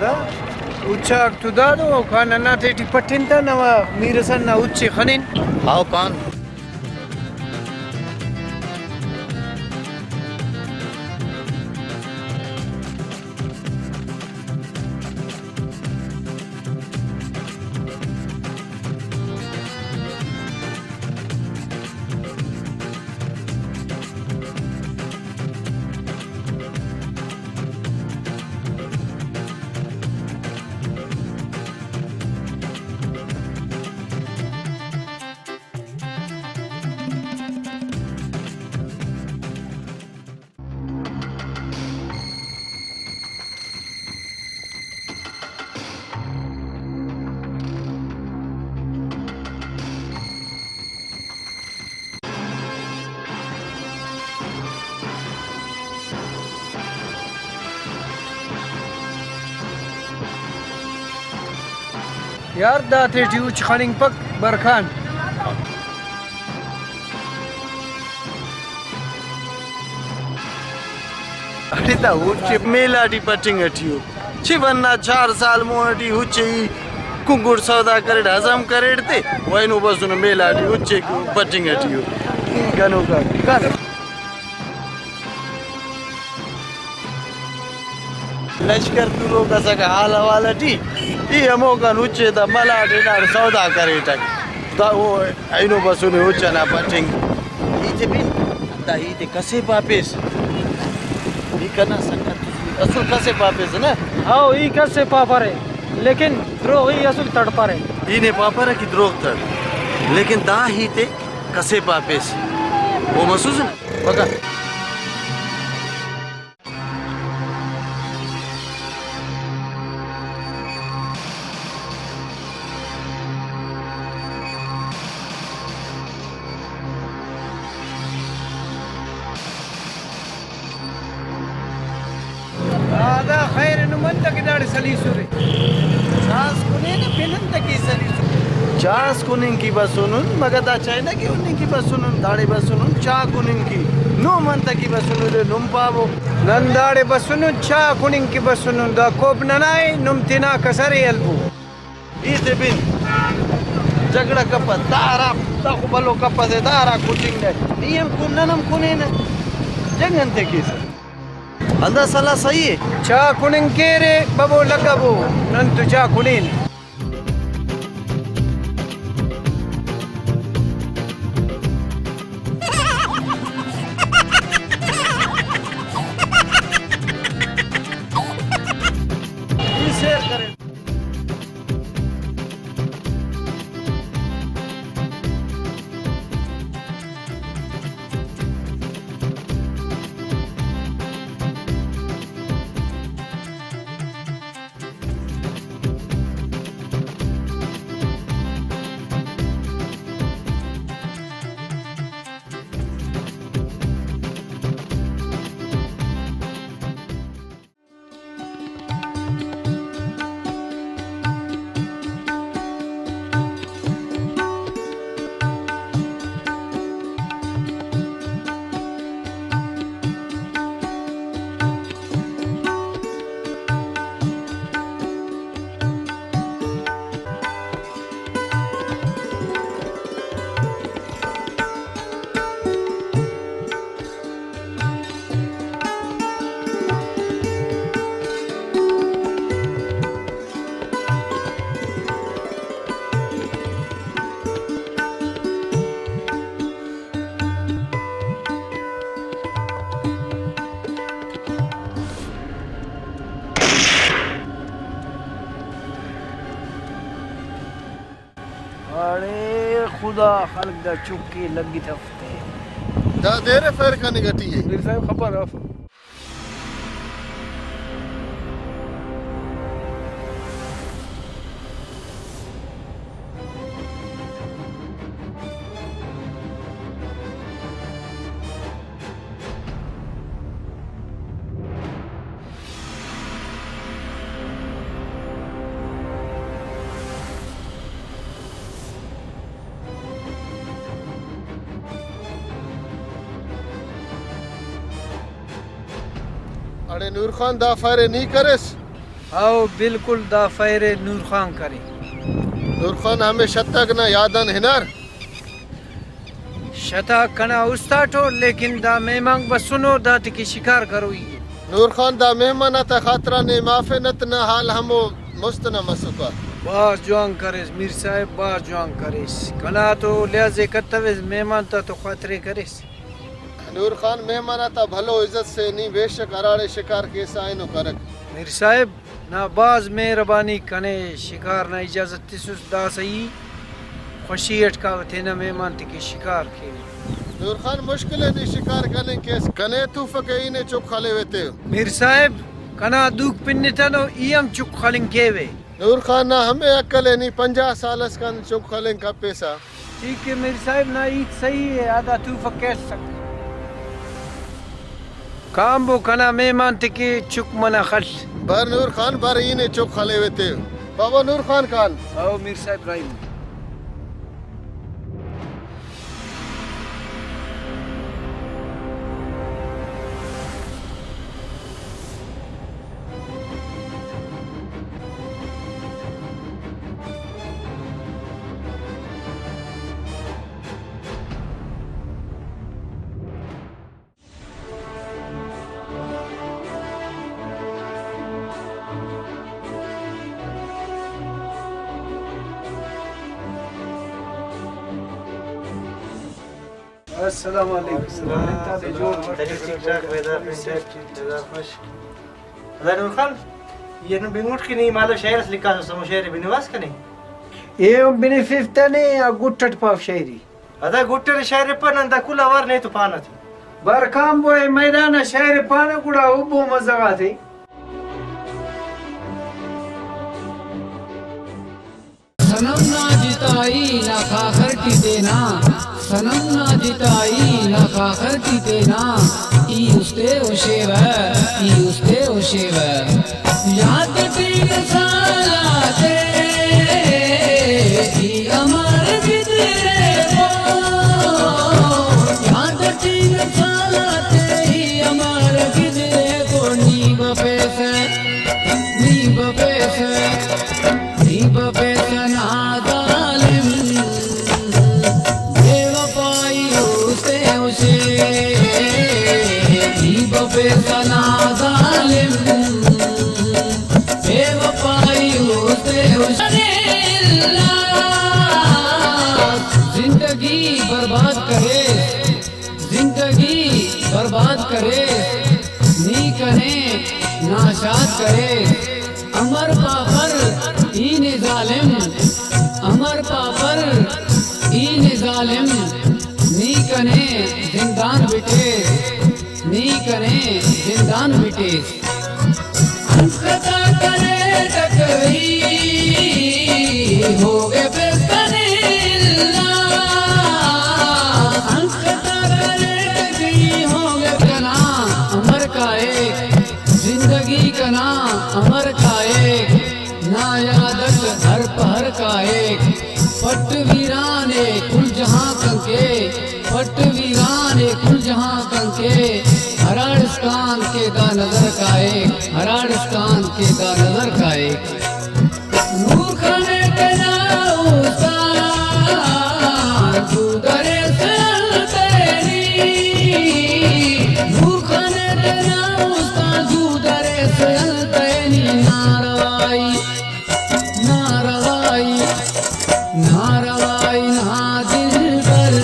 دا اچاک تو دادو، او کان ہندا تیٹی پٹن تا، نوا میر حسن نا اچ ءِ خنن۔ ہاو کان۔ یار، دا تیٹی اچ خننگپک برکان۔ اڑے دا اچ میلہ ٹی پٹنگ ٹی ءُ۔ چی بنا چار سال مون ٹی اچ ءِ ای کنگڑ سودا کریٹ، ہضم کریٹ تے، و اینو بسنو میلہ ٹی اچ ءِ پٹنگ ٹی ءُ۔ ای گنوکا کن۔ لشکر تروک اسکہ حال حوال ٹی، ای ہموکان اچ ءِ دا ملاٹ ہناٹ سودا کریٹک۔ دا او اینو بسنے اچ ئنا پٹنگ۔ ہیت ءِ بن، دا ہیت ءِ کسے پاپیس؟ ای کنا سنگت اس، اسل کسے پاپیس نا؟ ہاؤ، ای کسے پاپرے، لیکن دروغ ای اسل تڑپرے۔ ای نے پاپرہ کہ دروغ تڑ، لیکن دا ہیت ءِ کسے پاپیس۔ او مسوس نا؟ بگا۔ دادا خیر نم انت کہ داڑے سلیسرے؟ چاس کنین پن انت کہ سلیسرے؟ چاس کننگ کہ بسنن، مگہ دا چائنا کہ ہننگ کہ بسنن، داڑے بسنن چا کننگ کہ۔ نم انت کہ بسنن نم پاوہ۔ نن داڑے بسنن، چا کننگ کہ بسنن، دا کوپ ننا ءِ، نم تینا کسرے ہلبو۔ ہیت ءِ بن، جھگڑہ کپہ، دا ہرا، دا خو بھلو کپسہ، دا ہرا کٹنگ ءِ، نی ہم کن، نن ہم کنینہ، جنگ انتے کیسہ؟ ہندا سلاہ صحیح ءِ۔ چا کننگ کیرے ببو لگبو، نن تو چا کنین۔ خدا خلق دا چک ءِ لگتفتے۔ دا دیر ءِ فیر کننگ ٹی ءِ۔ میر صاحب خبر اف۔ اڑے نور خان، دا فائر ءِ نی کریس؟ او بالکل، دا فائر ءِ نور خان کرے۔ نور خان، ہمے شتاک نا یاد آن ہنار۔ شتاک کنا است آٹو، لیکن دا مہمانک بسنو، داٹی کہ شکار کروئی ءِ۔ نور خان، دا مہمان آتا خاطران نے معاف ءِ، نت نا حال ہمو مست نا مسکہ۔ بھاز جوان کریس میر صاحب، بھاز جوان کریس۔ کنا تو لحاظ ءِ کتویس، مہمان تا تو خاطر ءِ کریس۔ نور خان، مہمان آتا بھلو عزت سے، نی بے شک ہراڑے شکار کیسہ اینو کرک۔ میر صاحب، نا بھاز مہربانی، کنے شکار نا اجازت تسس، داسہ ای خوشی اٹ کاوہ تینا مہمان تے کہ شکار کیوہ۔ نور خان، مشکل ءِ نی شکار کننگ کیس، کنے تفک ءِ ای نے چک خلیوہ تے۔ میر صاحب، کنا دوک پنتنو، ای ہم چک خلنگ کیوہ۔ نور خان نا ہمے عقل ءِ، نی پنجاہ سال اسکان چک خلنگ کپیسہ۔ ٹھیک ءِ میر صاحب، نا ہیت صحیح ءِ، ادا تفک کیسہ۔ کامبو، کنا مہمان تے کہ چک منہ خل۔ بر نور خان، بر ای نے چک خلیوہ تے۔ بابا نور خان کان۔ او میر صاحب رحیم۔ السلام علیکم۔ ٹھیک ٹھاک، بیدار، ٹھیک ٹھاک۔ بیدار، خوش۔ ادا نور خان، یہ نو بنگوٹ کہ نی مالو شعر اس لکھا سو، سمو شعر بنواس کنے؟ اے ہم بنفیفتنے یا گٹ اٹ پاو شاعری؟ ادا گٹ اٹ شاعر پا، نن دا کل اوار نے تو پانہ تے۔ بر کامبو اے میدان آ شاعر پانہ، گڑا ابو مزہ غاتے۔ صنم نا جتائی نا خاخر ٹی تینا، صنم نا جتائی نا خاخر ٹی تینا، ای استے او شیوہ، ای استے او شیوہ۔ یات ٹی سال آتے ای امر گدریفو، یات ٹی سال آتے ای امر گدریفو، نی بفیسہ، نی بفیسہ، نی بفیسہ نا ظالم۔ بے وفائی استے اسے، نی بفیسہ نا ظالم۔ بے وفائی استے اسے۔ زندگی برباد کرے، زندگی برباد کرے، نی کنے ناشاد کرے۔ امر پاپر ای نے ظالم، امر پاپر ای نے ظالم، نی کنے زندان بٹیس، نی کنے زندان بٹیس۔ انت خطا کریٹک ای ہوغفس کنے اللہ، انت خطا کریٹک ای ہوغفس کنا امر کائک۔ زندگی کنا امر کائک، نا یاد اٹ ہر پہر کائک۔ پٹ ویران ءِ کل جہان کنکے، پٹ ویران ءِ کل جہان کنکے۔ ہراڑسکان کہ دا نظر کائک، ہراڑسکان کہ دا نظر کائک۔ نور خان تینا استاد، دود اریس التینی۔ نور خان تینا استاد، دود اریس التینی۔ ناروائی، ناروائی، ناروائی نا دلبر۔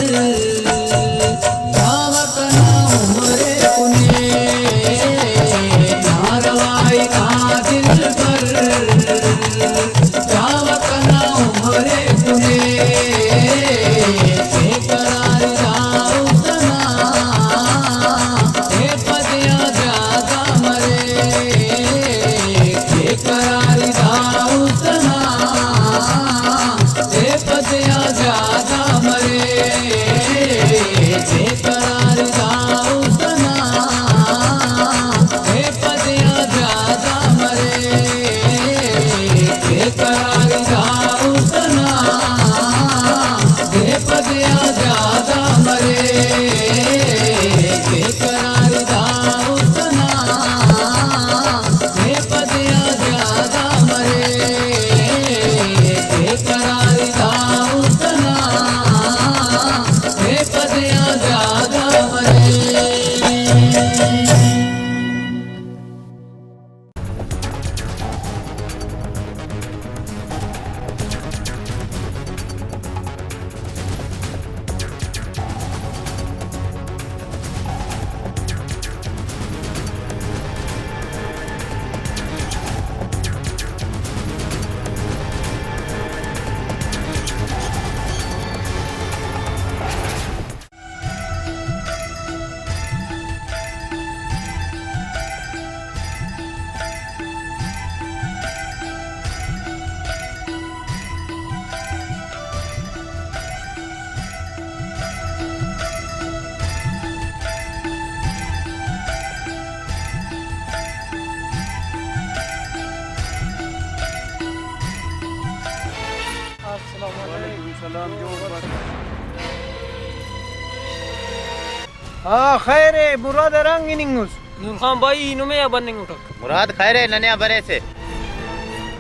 دعوت نا عمر کنے۔ ناروائی نا دلبر۔ بے قراری دا است نا، بے پدیا زیادہ مرے۔ بے قراری دا است نا، بے پدیا زیادہ مرے۔ بے قراری دا است نا، بے پدیا زیادہ مرے۔ بے قراری دا است نا، بے پدیا زیادہ مرے۔ السلام علیکم۔ وعلیکم السلام، جوڑ بس۔ آ، خیر ءِ، مراد ارا ہنگننگ اس؟ نور خان بھائی، ای نمے آ بننگ اٹک۔ مراد خیر ءِ، ننے آ بریسے۔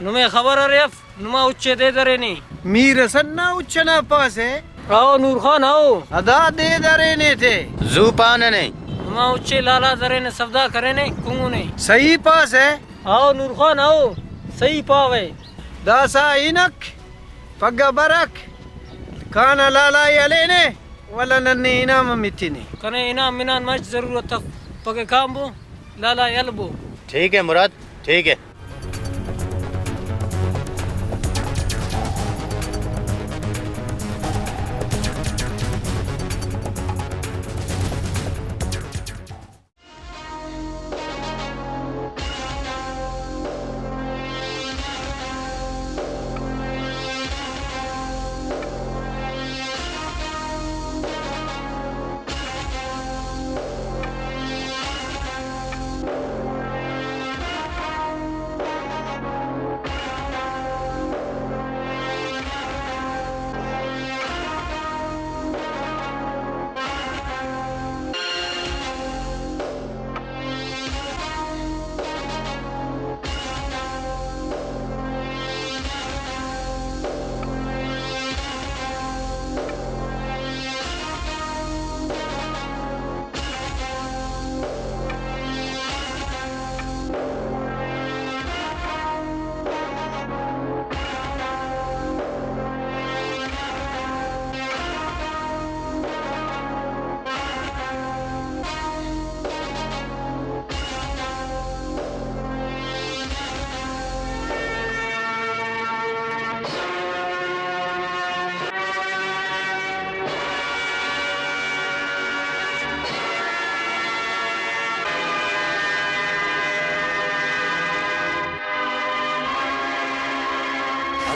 نمے خبر ارے اف، نما اچ ءِ دے درینے۔ میر حسن نا اچ ئنا پاسے؟ او نور خان، او۔ ادا دے درینے تے۔ زو پاو ننے۔ نما اچ ءِ لالا درینے، سودا کرینے، کنگنے۔ صحیح پاسے؟ او نور خان، او۔ صحیح پاوے۔ داسا ہنک۔ پگہ برک، کانہ لالا ءِ ہلینے، ولدا ننے انعام ہم ایتنے۔ کنے انعام منان مچ ضرورت اف، پگہ کانبو، لالا ءِ ہلبو۔ ٹھیک ہے مراد، ٹھیک ہے۔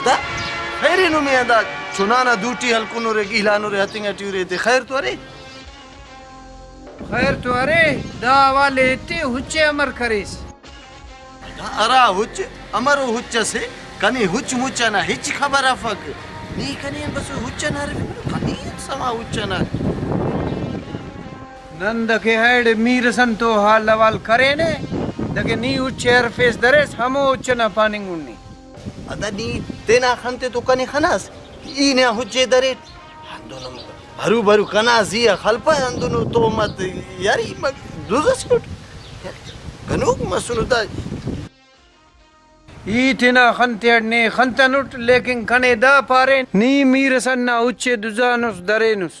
ادا خیر ءِ، نمے ادا چنانا دوٹی ہلکنورے، گیلانورے، ہتنگ ٹی ارے تے خیر تو ارے؟ خیر تو ارے، دا حوالے تے ہچ ءِ امر کریس؟ دا ہرا ہچ، امرو ہچ اسے، کنے ہچ مچ ئنا ہچ خبر افک۔ نی کنے آن بسو ہچ ئنا ارفے، کنے آن سما ہچ ئنا۔ نن دکہ ایڑے میر حسن تو حال احوال کرینے، دکہ نی ہچ ءِ ارفیس دریس، ہمو ہچ ئنا پاننگ ان نی۔ ادا نی تینا خن تے تو کنے خناس، ای نا ہچ ءِ دریٹ۔ ہندن ہم ہرو برو کنا زی آ خلپہ، ہندنو تہمت یار، ای مگ-، دز ئسے اٹ۔ یار، گنوک مسنو دا۔ ای تینا خن تیٹ نے خنتنٹ، لیکن کنے دا پارے نی میر حسن نا اچ ءِ دزانس درینس۔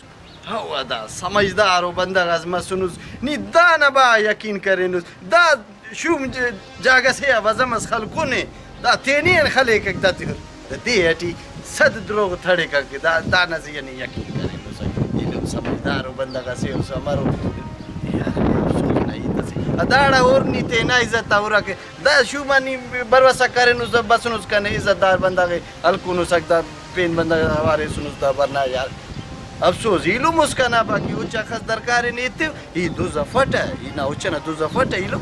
ہو، دا سمجھدار و بندغ اس مسنس، نی دانا با یقین کرینس۔ دا شوم ج-، جاگہ سے آ وزم اس خلکنے، دا تینے آن خلیکک، دا تے-، دا دے ٹی صد دروغ تھڑکک، دا، دانا زی آ نی یقین کرینس۔ ایلم سمجھدار و بندغ اسے اس امرو۔ یار، افسوس نا ہیت اسے۔ آ داڑا اور نی تینا عزت آ ہرا کہ دا شوم آ نی بھروسہ کرینس، بسنس کنے عزت دار بندغ ءِ ہلکنسک، دا پین بندغ اوار ایسنس دا ورنا یار۔ افسوس ایلم اس کنا، باقی اچ اخس درکار نے ایتو، ای دز افٹہ، ای نا اچ ئنا دز افٹہ ایلم۔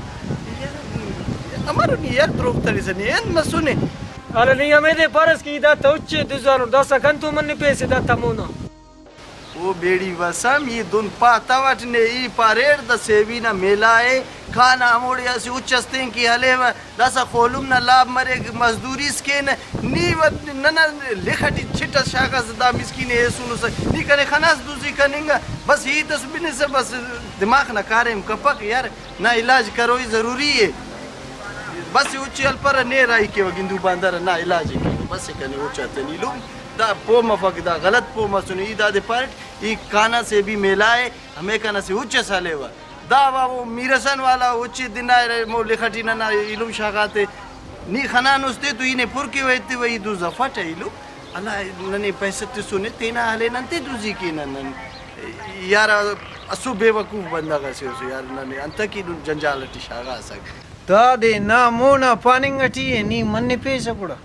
امر نی یار دروغ تڑسہ نی انت مسنے؟ ارے نی ہمیدے پارس کہ ای داتا اچ دزانٹ، داسہ کنتون منپیسے داتا مونا؟ او بیڑی وسم، ای دن پاتوٹ نے، ای پاریٹ دا سیبی نا میلہ ءِ، کانہ ہموڑے اسہ اچ اس تینکہ ہلیوہ، داسہ خولم نا لاب مریک، مزدوری اس کینہ، نی و ننا لخ ٹی چٹ اس شاغاسہ، دا مسکین ءِ ایسونسہ، نی کنے خناس دزی کننگ ءِ، بس ہیت اس بنسہ، بس دماغ نا کاریم کپک یار، نا علاج کروئی ضروری ءِ۔ بس اچ ہلپرہ نے راہی کیوہ گندو باندرہ نا علاج ءِ کیوہ، بس کنے اچ آ تینے ایلم۔ دا پہہ مفک، دا غلط پہہ مسنے۔ ای دادے پاریٹ، ای کانہ سیبی میلہ ءِ، ہمیکان اسہ اچ ئس ہلیوہ۔ دا وا او میر حسن والا اچ دنا ارے، مو لخ ٹی ننا ایلم شاغاتے۔ نی خنانس تے تو ای نے پر کیوہ ایتیوہ، ای دز افٹہ ایلم۔ اللہ ننے پیسہ تسنے، تینا ہلین انتے دزی کینہ نن؟ یار اسو بے وقوف بندغ اسے اسے یار، ننے انتکہ نن جنجال ٹی شاغاسک۔ دادے نا مونا پاننگ ٹی ءِ، نی منپیسہ گڑا؟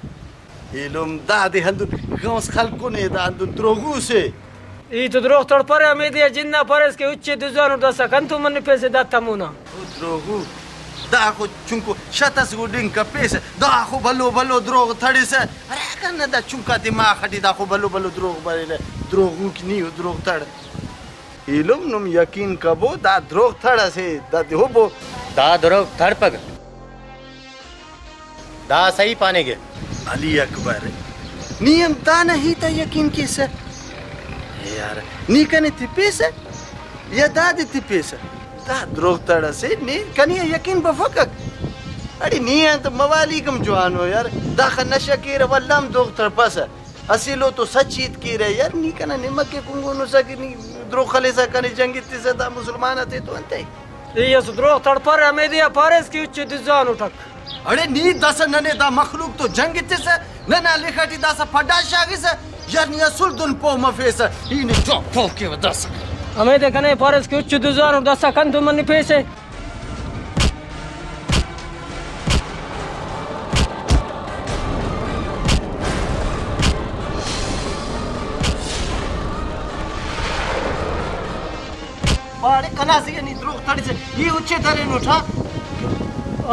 ایلم دادے ہندن غوث خلکنے، دا ہندن دروغو سے۔ ای تو دروغ تڑپرہ، ہمیدے آ جند آ پاریس کہ اچے دزانٹ، داسہ کنتون منپیسے داتا مونا؟ او دروغو، داخو چنکو شت اس گڈنگ کپیسہ، داخو بھلو بھلو دروغ تڑسہ۔ ارے کنا دا چنکا دماغ ٹی داخو بھلو بھلو دروغ بریرہ، دروغوک نی او دروغ تڑ۔ ایلم نم یقین کبو، دا دروغ تڑ اسے، دا دے ہبو۔ دا دروغ تڑپک۔ دا صحیح پاننگ ءِ۔ علی اکبر، نی ہم دانا ہیت آ یقین کیسہ۔ یار، نی کنے تپیسہ یا دادے تپیسہ؟ دا دروغ تڑ اسے، نی کنے آ یقین بفکک۔ اڑے نی آن تو موالیک ہم جوانو یار، داخہ نشہ کیرہ ولدا ہم دروغ تڑپسہ۔ اسہ ایلو تو سچ ہیت کیرہ یار، نی کنا نمک ءِ کنگونسا کہ نی دروغ خلیسا کنے جنگ ایتسا، دا مسلمان آتے تو انتئے؟ ای اسہ دروغ تڑپرہ، ہمیدے آ پاریس کہ اچے دزانٹک۔ اڑے نی داسہ ننے دا مخلوق تو جنگ ایتسہ، ننا لخ ٹی داسہ پڈا شاغسہ، یار نی اسل دن پہہ مفیسہ، ای نے چوک پہہ کیوہ داسہ۔ ہمیدے کنے پاریس کہ اچے دزانٹ، داسہ کنتون منپیسے؟ باڑے کنا زی آ نی دروغ تڑسہ، ای اچے درینٹ ہا؟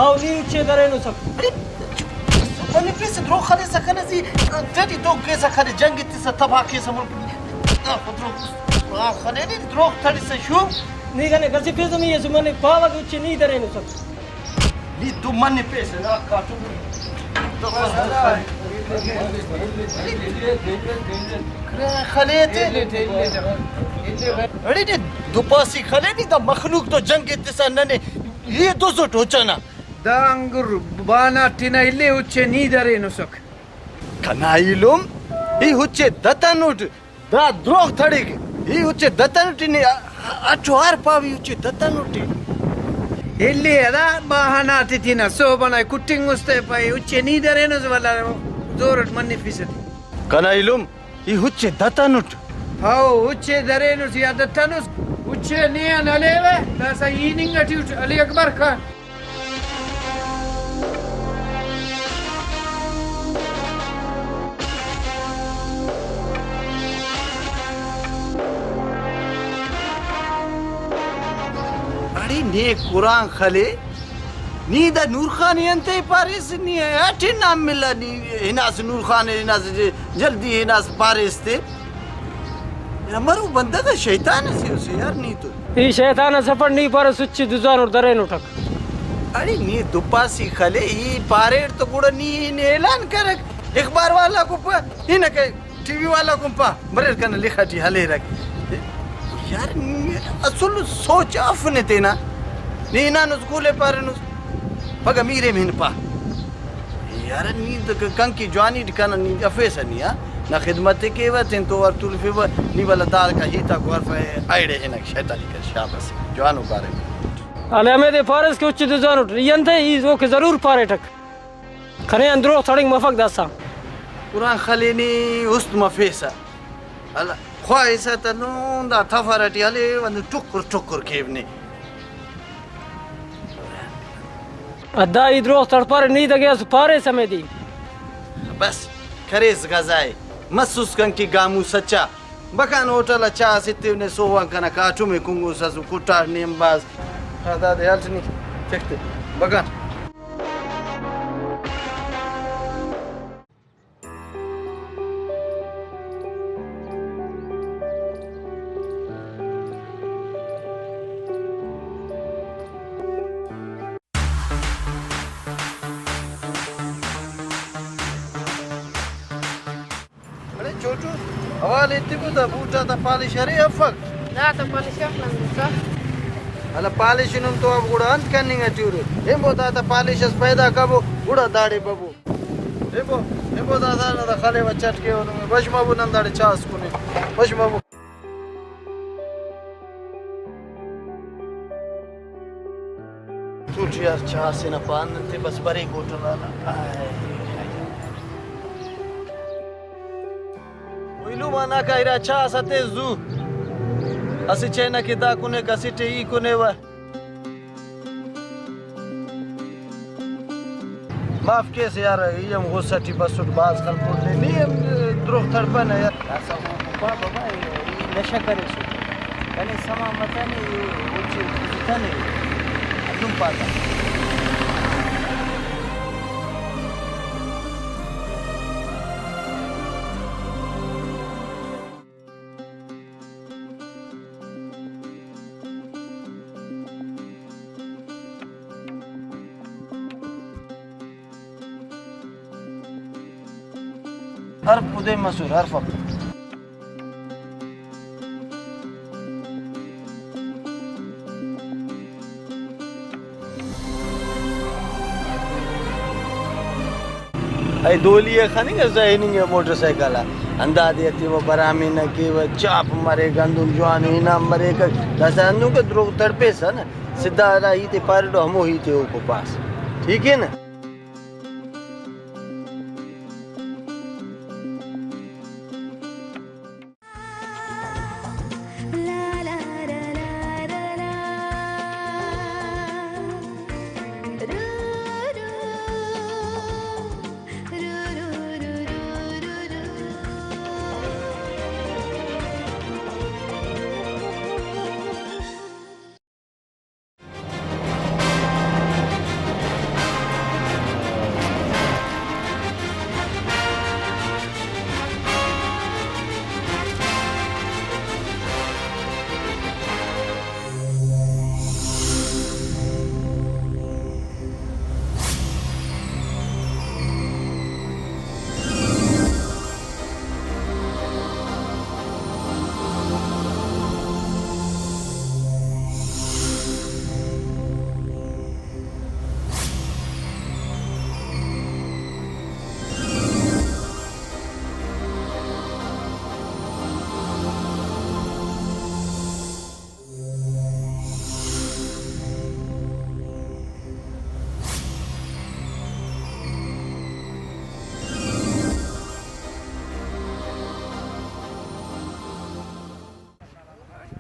او، نی اچے درینسک۔ ارے، منی پیسہ دروغ خلیسہ کنا زی، تیٹی دروغ کیسہ خنے جنگ ایتسہ تباہ کیسہ ملک۔ دروغ، آ، خنے نی دروغ تڑسہ شو۔ نی کنے کسفیسہ، نی اسہ منی پاوہ کہ اچے نی درینسک۔ نی تو منہ پیسہ نا کاٹو۔ خلیتے۔ اڑے نی دو پاسی خلے نی دا مخلوق تو جنگ ایتسا ننے یہ دو زو ٹوچنا۔ دا انگر بانا ٹنا الے اچے نی درینسک۔ کنا ایلم ای اچے دتنٹ۔ دا دروغ تڑک، ای اچے دتنٹ نے، اٹو ہر پاوی اچے دتنٹ۔ الی ادا بہانہ تے تینا سہب ئنا کٹنگ اس تے پائے اچے نی درینس ولا زور اٹ منفیسہ تے۔ کنا ایلم ای اچے دتنٹ۔ ہاؤ اچے درینس یا دتنس، اچے نے آن ہلیوہ داسہ ای ننگ ٹی اٹ علی اکبر خان۔ اڑے نے قرآن خلے، نی دا نور خان ءِ انتئے پاریس؟ نی اٹ ہنا ملا، نی ہناس نور خان ءِ، ہناس جلدی ہناس پاریس تے۔ امرو بندغ شیطان اسے اسے یار نی تو۔ ای شیطان اس اپٹ، نی پارہ سچ دزانٹ درینٹک۔ اڑے نی دپاسی خلے، ای پاریٹ تو گڑا نی نے اعلان کرک، اخبار والا کو پہ، ہنکہ ٹی وی والا کن پا، بریر کنا لخ ٹی ہلیرک۔ یار نی اصل سوچ اف نے تینا، نی ہنانس گولے پارینس، پگہ میرے ہن پا۔ یار نی د-، ک-، کنکی جوانی ٹی کنا نی افیسہ نی آ، نا خدمت ءِ کیوہ، تین تو وار تولفیوہ، نی ولدا داکا ہیتاکو ہرفہ، ایڑے ہنک شیطانی کر، شاباس، جوانو کاریم۔ انے ہمیدے پاریس کہ اچ دزانٹ، ای انتئے ای اوکہ ضرور پاریٹک۔ کنے آن دروغ تڑنگ مفک داسہ۔ قرآن خلے نی است مفیسہ۔ اللہ خواہسہ تنون دا تفر ٹی ہلے، ولدا ٹکر ٹکر کیو نے۔ ادا ای دروغ تڑپارے، نی دگہ اس پاریس ہمیدے۔ بس کریس غذائے، مسوس کنٹی گامو سچا۔ بکان ہوٹل آ چاء اسہ ایتیو نے سوغان کنا کاٹم ءِ کنگوسس و کٹاٹ نے ہم بھاز۔ ہاں دادے ہلٹ نی چک تے بکان۔ اڑے چھوٹو، حوال ایتبو دا بوٹ آتا پالش ارے افک؟ دا تا پالش اف نن بوٹ آ۔ ہلا پالش نم تو اب گڑا انت کننگ اٹی ارے؟ ہمبو دا تا پالش اس پیدا کبو، گڑا داڑے ببو۔ ہمبو، ہمبو دا دا نا دا خلیوہ چٹ کیو نمے۔ بش مبو نن داڑے چاء اس کنے۔ بش مبو۔ تولٹی یار چاء سے نا پان نن تے بس بریک ہوٹل آ نا۔ آئے۔ ایلو مانا کا ارا چاء اس اتے زو۔ اسہ چینہ کہ دا کنے، اسٹ ای کنے و۔ معاف کیس یار، ای ہم غصہ ٹی بسٹ، بھاز خلکوٹ نے نی ہم دروغ تڑپنہ یار۔ داسہ او بابا، بابا، ای نشہ کریسٹ۔ کنے سما متنے، او چی زوتنے، ہندن پاتا۔ ہرف پدین مسر، ہرف اف۔ اے دولی ء خننگ اس دا ہننگ ء موٹر سائیکل آ، ہندادے اتیوہ برامے نا کیوہ، چاپ مریک، ہندن جوان انعام مریک، داسہ ہندن کہ دروغ تڑپیسہ نا، سدھا ہرا ہیت ء پاریٹو ہمو ہیت ء اوکو پاس، ٹھیک ء نا؟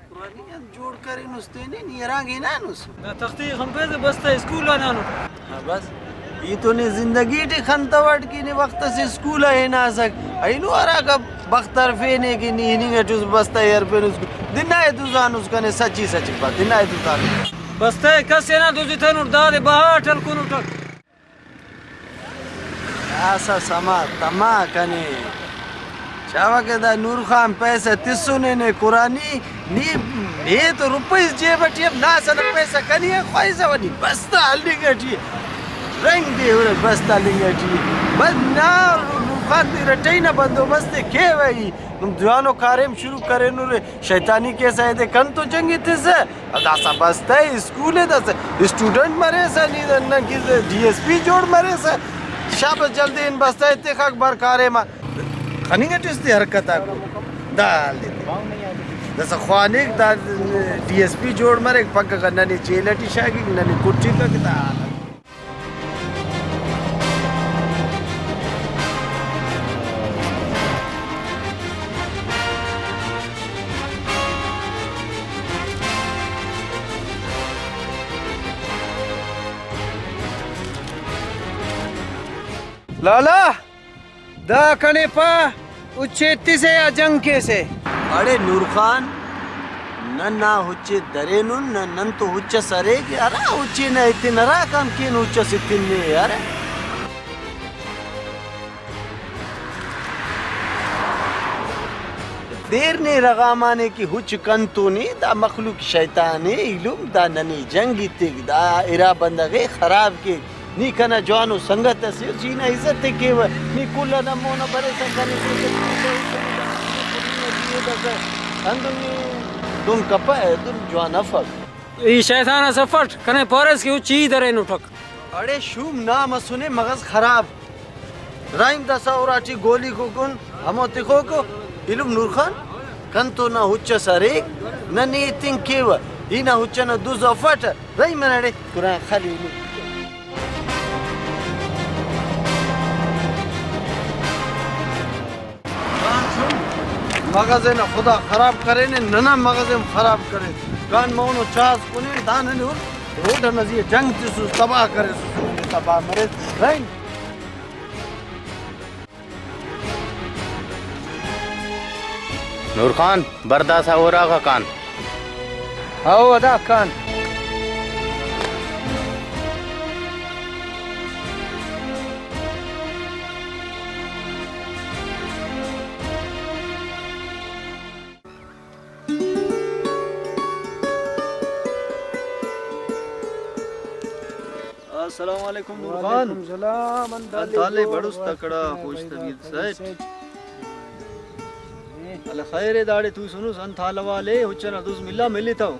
قرآنی آن جوڑ کرینس تینے، نی ہرانگ ہنانس۔ دا تختی خنپیسہ بس تا اسکول آن ہنانٹ۔ ہاں بس، ای تو نے زندگی ٹی خنتوٹ کہ نے وخت اسے اسکول آ ہناسک۔ اینو ہراکا بخت ہرفینے کہ نی ہننگ اٹی اس بس تا ای ہرفینس۔ دنا ای تو زانس کنے سچی سچی پا، دنا ای تو زانس۔ بس تا کس ہنا دزتنٹ، دادے بہا اٹ ہلکنٹ۔ داسہ سما تما کنے۔ چاوہ کہ دا نور خان پیسہ تسنے نے قرآنی، نی نے تو روپئی جیب ٹی ہم ناسہ نا پیسہ کنے آ خواہسہ و نی بستا ہلنگ ٹی رنگ دے ہُرے بستا ہلنگ ٹی۔ بس نا نور خان بیرہ ٹہی نا بندوبست کیوہ ای۔ نم جوانو کاریم شروع کرینرے، شیطانی کیسہ ایدے کن تو جنگ ایتسہ۔ داسہ بس تہ اسکول ء، داسہ اسٹوڈنٹ مریسہ، نی نن کہ ڈی ایس پی جوڑ مریسہ۔ شاباس، جلدی ہن بس تہ ایتخاک بر کاریم آ۔ خننگ اٹ اس تے حرکت آکو۔ دا حال ء۔ داسہ خوانک دا ڈی ایس پی جوڑ مریک، پکہ ننے جیل ٹی شاغک، ننے کٹفک دا حال ء۔ لالا، دا کنے پا اچ ایتسے یا جنگ کیسے؟ اڑے نور خان، نن آ ہچ ءِ درینن، نن، نن تو ہچ اس ارے کہ ہرا ہچ نا ایتن ہراکان کین ہچ اس ایتن نے یار۔ دیر نے رغامانے کہ ہچ کنتون ءِ، دا مخلوق شیطان ءِ، ایلم دا ننے جنگ ایتک، دا ارا بندغ ءِ خراب کیک۔ نی کنا جوانو سنگت اسے، جی نا عزت ءِ کیوہ، نی کل آن مون آ بریسہ کنے ہندن نی دن کپہ، دن جوان افک۔ ای شیطان اس افٹ، کنے پاریس کہ او چی درینٹک۔ اڑے شوم نا مسنے مغز خراب۔ رحیم داسا اراٹی گولی کو کن ہمو تخوکو۔ ایلم نور خان، کنتون نا ہچ اس اریک، ننے ایتنگ کیوہ۔ ای نا ہچ ئنا دز افٹ، رحیم ننے قرآن خلینے۔ مغز ئنا خدا خراب کرینے، ننا مغز ہم خراب کرے۔ کان مونو چاز کنے، دا ننے ہر روڈ ئنا زی آ جنگ تسس، تباہ کریسس، تباہ مریس۔ رحیم۔ نور خان، بر داسا اوراغا کان۔ ہاؤ، ادا کان۔ السلام علیکم نور خان۔ وعلیکم السلام، انت حال ءِ؟ بڑس تکڑا، خوش طبیعت سیٹ۔ الخیر ءِ، داڑے توسنس، انت حال احوال ءِ؟ ہچ ئنا دز ملا، ملتو؟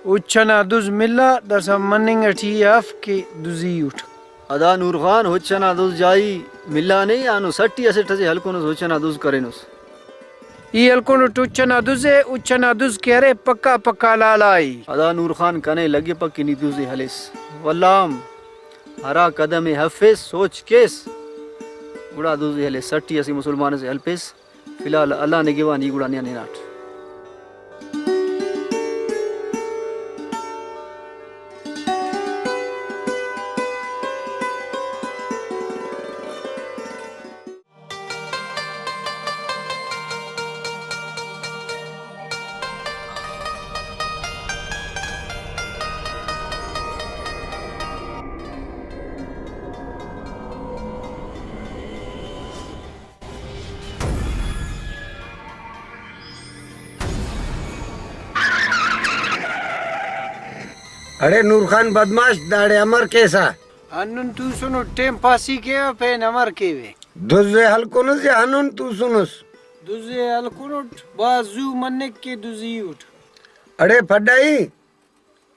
ہچ ئنا دز ملا، داسہ مننگ ٹی اف کہ دزی اٹ۔ ادا نور خان، ہچ ئنا دز جائی ملا نے، آنو سٹی اسٹ اسے ہلکنس، ہچ ئنا دز کرینس۔ ای ہلکنٹ ہچ ئنا دز ءِ، ہچ ئنا دز کہ ارے پکا پکا لالا ءِ۔ ادا نور خان، کنے لگپک کہ نی دز ءِ ہلیس۔ ولدا ہم ہرا قدم ءِ ہفیس، سوچ کیس، گڑا دز ءِ ہلیس۔ سٹی اسہ مسلمان ئسے ہلپیس۔ فی الحال اللہ نگہبان، ای گڑا نیان ہناٹ۔ اڑے نور خان بدمعاش، داڑے امر کیسہ؟ ہندن توسنٹ، ٹیم پاسی کیوہ، پین امر کیوہ؟ دز ءِ ہلکنس یا ہندن توسنس؟ دز ءِ ہلکنٹ، بھاز زو منک کہ دزی اٹ۔ اڑے پڈائی،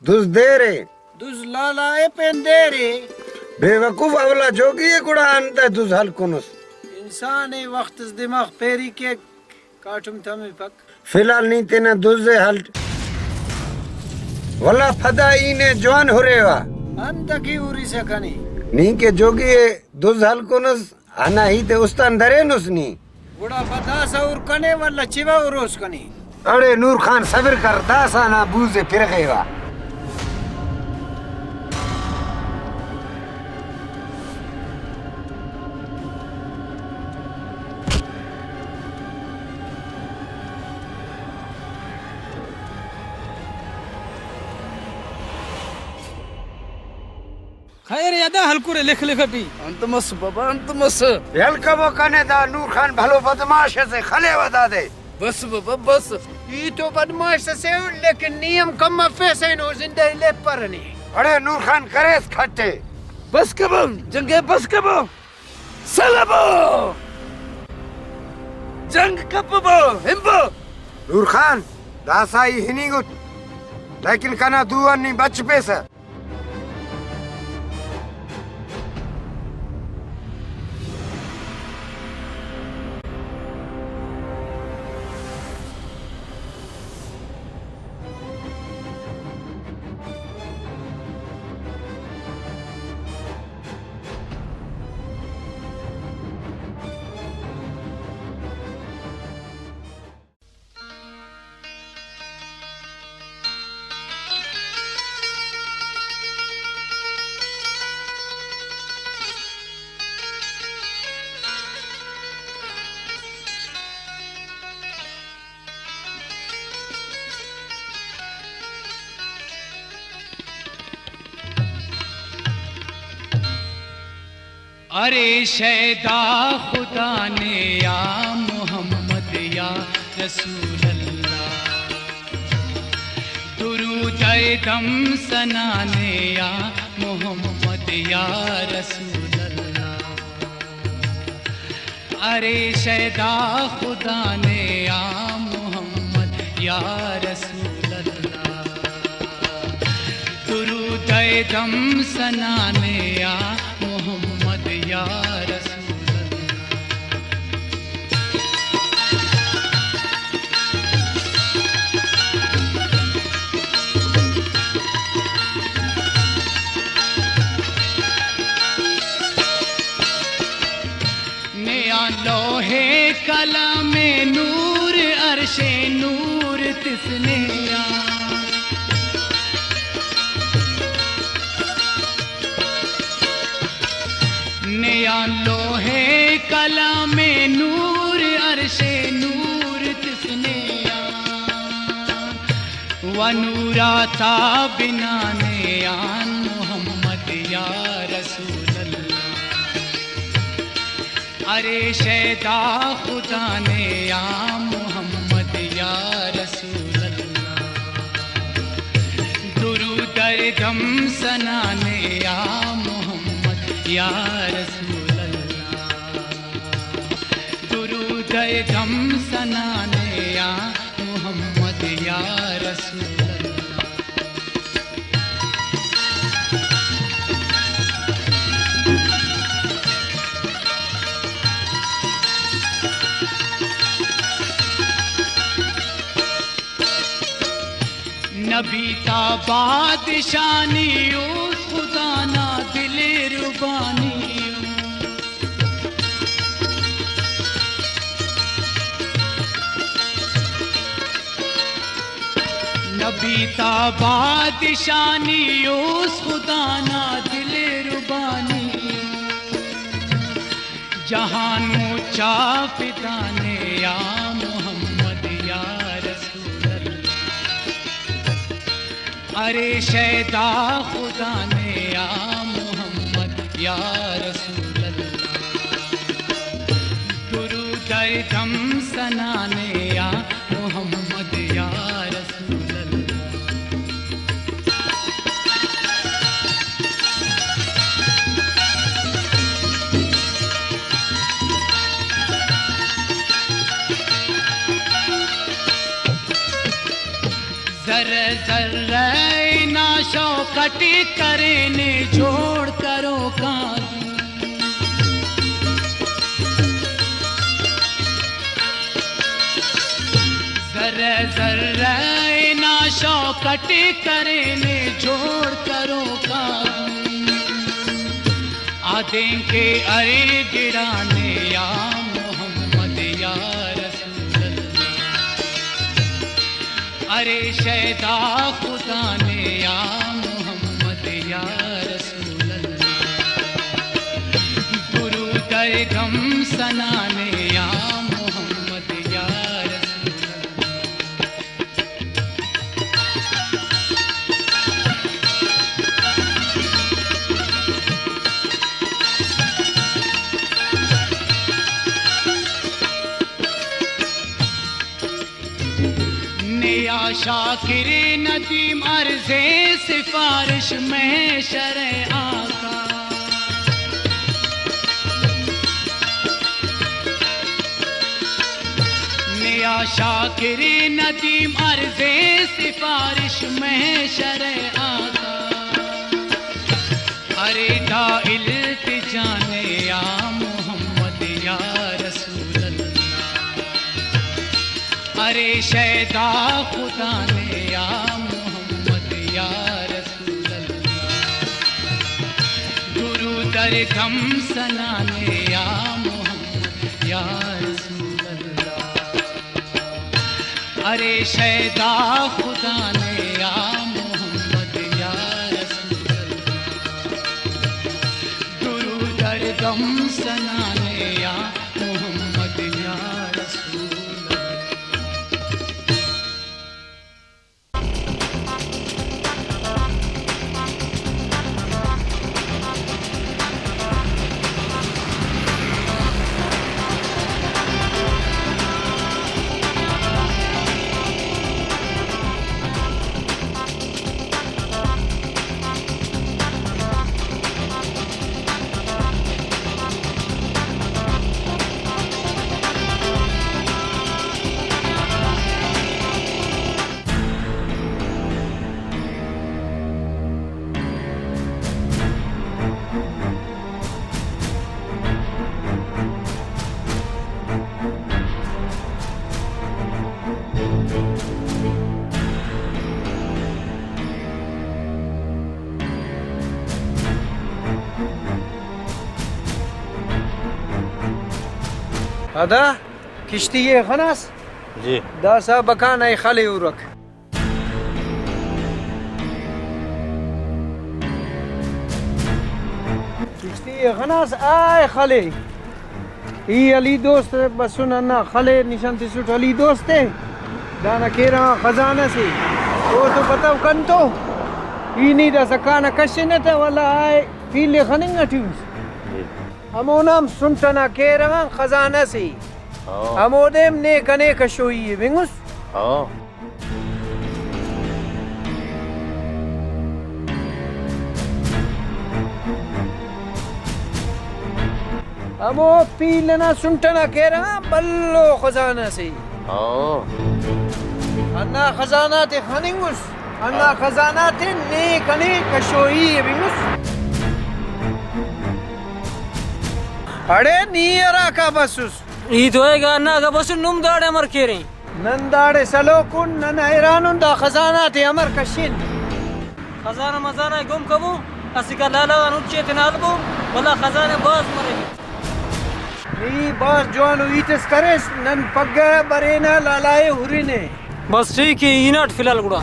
دز دیر ءِ۔ دز لالا ءِ، پین دیر ءِ۔ بے وقوف، اولا جوگی ءِ، گڑا انتئے دز ہلکنس؟ انسان ءِ، وخت اس دماغ پیری کیک۔ کاٹم تمپک۔ فی الحال نی تینا دز ءِ ہلٹ۔ ولدا پدا ای نے جوان ہریوہ۔ انت کہ ہریسہ کنے؟ نی کہ جوگی ءِ دز ہلکنس، ہندا ہیت ءِ است آن درینس نی۔ گڑا پہ داسہ ہر کنے ولدا چیوہ ہروس کنے۔ اڑے نور خان صبر کر، داسہ نا بوز ءِ پرغیوہ۔ خیر ءِ، ادا ہلکرے لکھ لکھ ٹی۔ انت مس بابا، انت مس؟ یل کبو کنے، دا نور خان بھلو بدمعاش اسے، خلیوہ دادے۔ بس بابا، بس۔ ای تو بدمعاش اسے، لیکن نی ہم کم مفیس اینو، زندہ ءِ لیپر نے۔ اڑے نور خان کریس کھٹے۔ بس کبو، جنگ ءِ بس کبو۔ سلبو! جنگ کپبو، ہنبو! نور خان، داسہ ای ہننگ اٹ، لیکن کنا دو آن نی بچفیسہ۔ ارے شیدا خدا نے یا محمد یا رسول اللہ، درود دم ثنا نے یا محمد یا رسول اللہ۔ ارے شیدا خدا نے یا محمد یا رسول اللہ، درود دم ثنا نے یا محمد یا رسول اللہ۔ نیا لوح قلم نور، عرش نور تسنیا۔ نیا لوح قلم نور، عرش نور تسنیا۔ و نور آتا بنا نے آن محمد یا رسول اللہ۔ ارے شیدا خدا نے یا محمد یا رسول اللہ، درود دم ثنا نے یا محمد یا رسول اللہ، درود دم ثنا نے یا محمد یا رسول اللہ۔ نبی تا بادشاہی اس، خدا نا دل ربانی۔ نبی تا بادشاہی اس، خدا نا دل ربانی۔ جہان مچا فدا نے یا محمد یا رسول اللہ۔ ارے شیدا خدا نے یا محمد یا رسول اللہ، درود دم ثنا نے یا محمد یا رسول اللہ۔ ذرہ ذرہ نا شوکت کرینے جوڑ کروکا۔ ذرہ ذرہ نا شوکت کرینے جوڑ کروکا۔ آدینک ارے گڑا نے یا محمد یا رسول اللہ۔ ارے شیدا خدا نے یا محمد یا رسول اللہ، درود دم ثنا نے یا محمد یا رسول اللہ۔ نیا شاکر ندیم عرض سفارش محشر آقا۔ نیا شاکر ندیم عرض سفارش محشر آقا۔ ارے دا التجا نے یا محمد یا رسول اللہ۔ ارے شیدا خدا نے یا محمد یا رسول اللہ، درود دم ثنا نے یا محمد یا رسول اللہ۔ ارے شیدا خدا نے یا محمد یا رسول اللہ، درود دم ثنا نے یا محمد یا رسول اللہ۔ ادا کشتی ءِ خناس؟ جی۔ داسہ بکان ءِ خلے ہرک۔ کشتی ءِ خناس آئے خلے۔ ای علی دوست بسن ہندا خلے نشان تسٹ علی دوست ءِ۔ دانا کیرغ آن خزانہ سے۔ او تو پتو کنتو۔ ای نی داسہ کانہ کشنہ تہ ولدا آئے پیلے خننگ ٹی اس۔ ہمونا ہم سنٹ ئنا کیرغ آن خزانہ سے۔ ہاں۔ ہمودے ہم نے کنے کشوئی ءِ بنگس۔ ہاں۔ ہمو پیل ئنا سنٹ ئنا کیرغ آن بھلو خزانہ سے۔ ہاں۔ ہندا خزانہ تے خننگس۔ ہندا ہاں۔ خزانہ تے نے کنے کشوئی ءِ بنگس۔ اڑے نی ہراکا بسس؟ ای تو اے گا ہندا اگہ بسن نم داڑے امر کیرے؟ نن داڑے سلوکن، نن حیران ان دا خزانہ تے امر کشن۔ خزانہ مزانہ ءِ گم کبو، اسہ کا لالا غان اُچے تینا ہلبو، ولدا خزانہ بھاز مریک۔ نی بھاز جوانو ہیت اس کریس، نن پگہ برینہ لالا ءِ ہرنہ۔ بس ٹھیک ءِ، ای ہناٹ فی الحال گڑا۔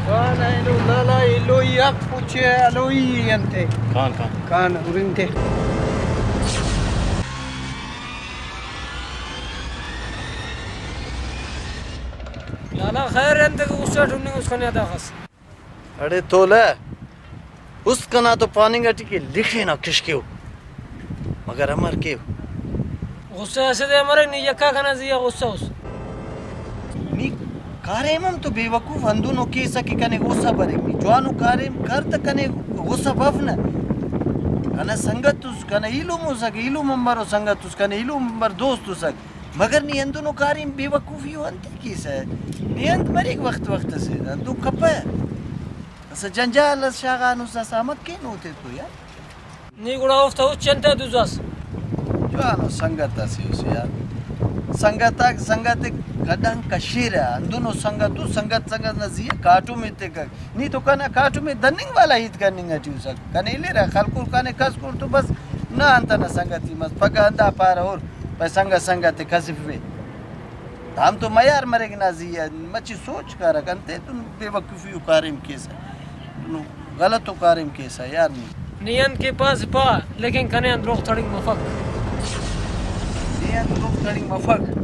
کان اینو لالا ایلوئی آک پوچے الوئی انتے۔ کان، کان۔ کان ہرنتے۔ لالا خیر انت کہ غصہ ٹننگ اس کنے داخس۔ اڑے تولہ، است کنا تو پاننگ اٹی کہ لخینہ کشکیو، مگر امر کیو؟ غصہ اسہ دے مریک، نی یکا کنا زی آ غصہ اس۔ نی کاریم ہم تو بے وقوف ہندنو کیسہ کہ کنے غصہ بریک، نی جوانو کاریم کر تہ کنے غصہ بف نہ۔ کنا سنگت اس، کنا ایلم اس، اگہ ایلم امبر و سنگت اس، کنا ایلم امبر دوست اس۔ مگر نی ہندنو کاریم بے وقوفی و انتے کیسہ؟ نے انت مریک وخت وخت اسے ہندن کپہ۔ اسہ جنجال اس شاغانس، داسہ امر کینو تے تو یار۔ نی گڑا اوفتا اُچ انتئے دزاس؟ جوانو سنگت اسے اس یار۔ سنگت آک سنگت ءِ کڈان کشیرہ، ہندنو سنگت اس، سنگت سنگت نا زی آ کاٹم ایتکہ۔ نی تو کنا کاٹم ءِ دننگ والا ہیت کننگ اٹی اسک۔ کنے الیرہ خلکر کنے کس کر تو بس نا انت ئنا سنگتی مس، پگہ ہندا پارہ ہُر پائے سنگت سنگت ءِ کسفے۔ ہم تو میار مریک نا زی آ، مچہ سوچ کرک، انتئے تون بے وقوفی و کاریم کیسہ، تون غلط و کاریم کیسہ یار نی۔ نی انت کہ پاس پا، لیکن کنے آن دروغ تڑنگ مفک۔ نی آن دروغ تڑنگ مفک۔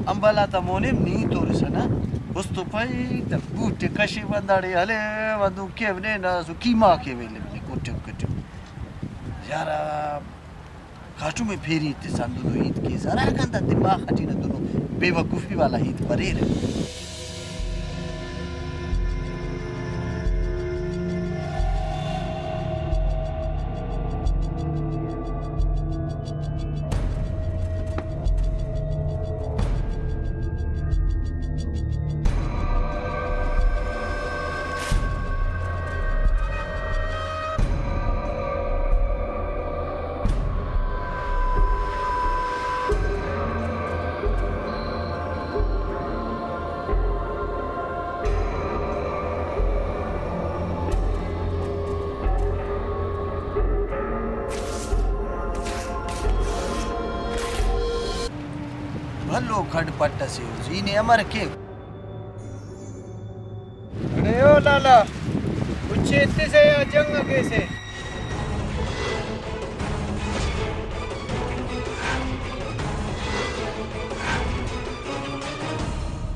امبل آتا مون ہم نی تورسہ نا، است و پائے تہ بوٹ ئے کشے بنداڑے ہلے، ودو کیو نے نا سو قیمہ کیو ایلو نے کوٹیو کٹیو۔ یارا کاٹم ءِ پھیری تسا ہندنو ہیت کیسہ، ہراکان دا دماغ اٹی نا دنو بے وقوفی والا ہیت بریرہ۔ بھلو کھڈ پٹ ئسے اُس، ای نے امر کیو؟ اڑے او لالا، اُچے ایتسہ یا جنگ ءَ کیسہ؟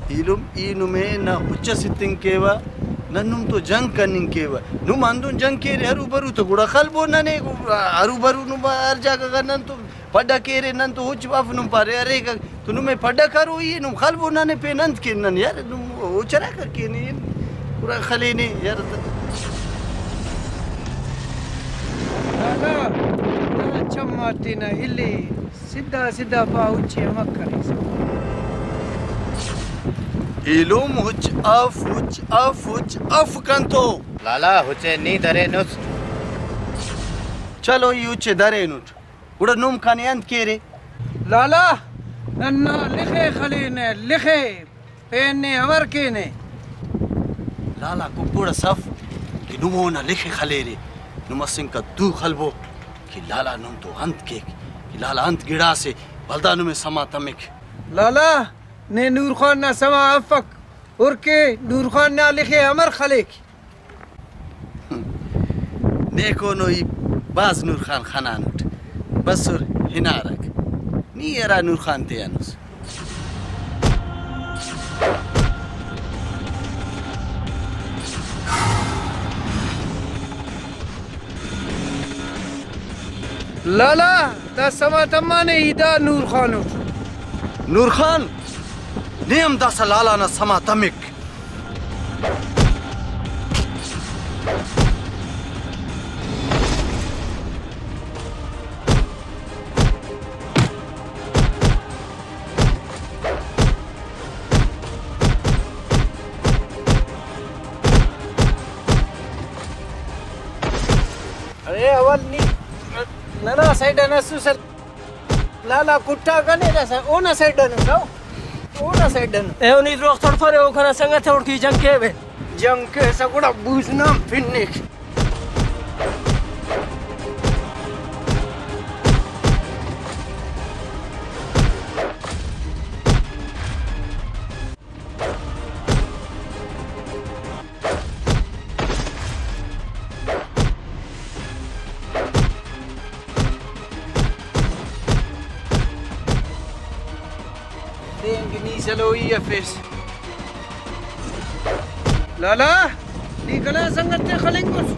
ایلم ای نمے نہ اُچ ئس ایتنگ کیوہ، نہ نم تو جنگ کننگ کیوہ۔ نم ہندن جنگ کیرے ہرو برو تو گڑا خلبو ننے، ہرو برو نم ہر جاگہ غا نن تو پڈ ءَ کیرے، نن تو اُچ اف نم پارے اریکہ، تو نمے پڈ ءَ کروئی ءِ، نم خلبو ننے پین انت کین نن یار، نم اُچ ہرا کر کینے، گڑا خلینے یار۔ دادا، دا چم آ تینا اِلے، سدھا سدھا پا اُچے امر کریسہ۔ ایلم اُچ اف، اُچ اف، اُچ اف کنتو۔ لالا، اُچے نی درینس۔ چلو، ای اُچے درینٹ۔ گڑا نم کنے انت کیرے؟ لالا، ننا لخے خلینے، لخے، پین نے امر کینے۔ لالا ککڑ ئس اف کہ نم اونا لخے خلیرے۔ نم اسنکا دو خلبو کہ لالا نم تو انت کیک، کہ لالا انت گڑاسے، ولدا نمے سما تمک۔ لالا، نے نور خان نا سما افک، ہُر کہ نور خان نا لخے امر خلیک۔ نیکونو ای بھاز نور خان خنانٹ، بسر ہنارک۔ نی ہرا نور خان تیانس؟ لالا، دا سما تمانے ای دا نور خان اٹ۔ نور خان، نے ہم داسہ لالا نا سما تمک۔ ارے اول نی ننا سائیڈ آن اسوسہ۔ لالا کٹا کنے داسہ اونا سائیڈ آن اسا، اونا سائیڈ آن۔ اے او نی دروغ تڑپرے، او کنا سنگت اوڑکی جنگ کیوے۔ جنگ کیسہ گڑا بوز نام پھنک۔ دین کہ نی سلوئی افیس۔ لالا، نی کنا سنگت تے خلنگ اس؟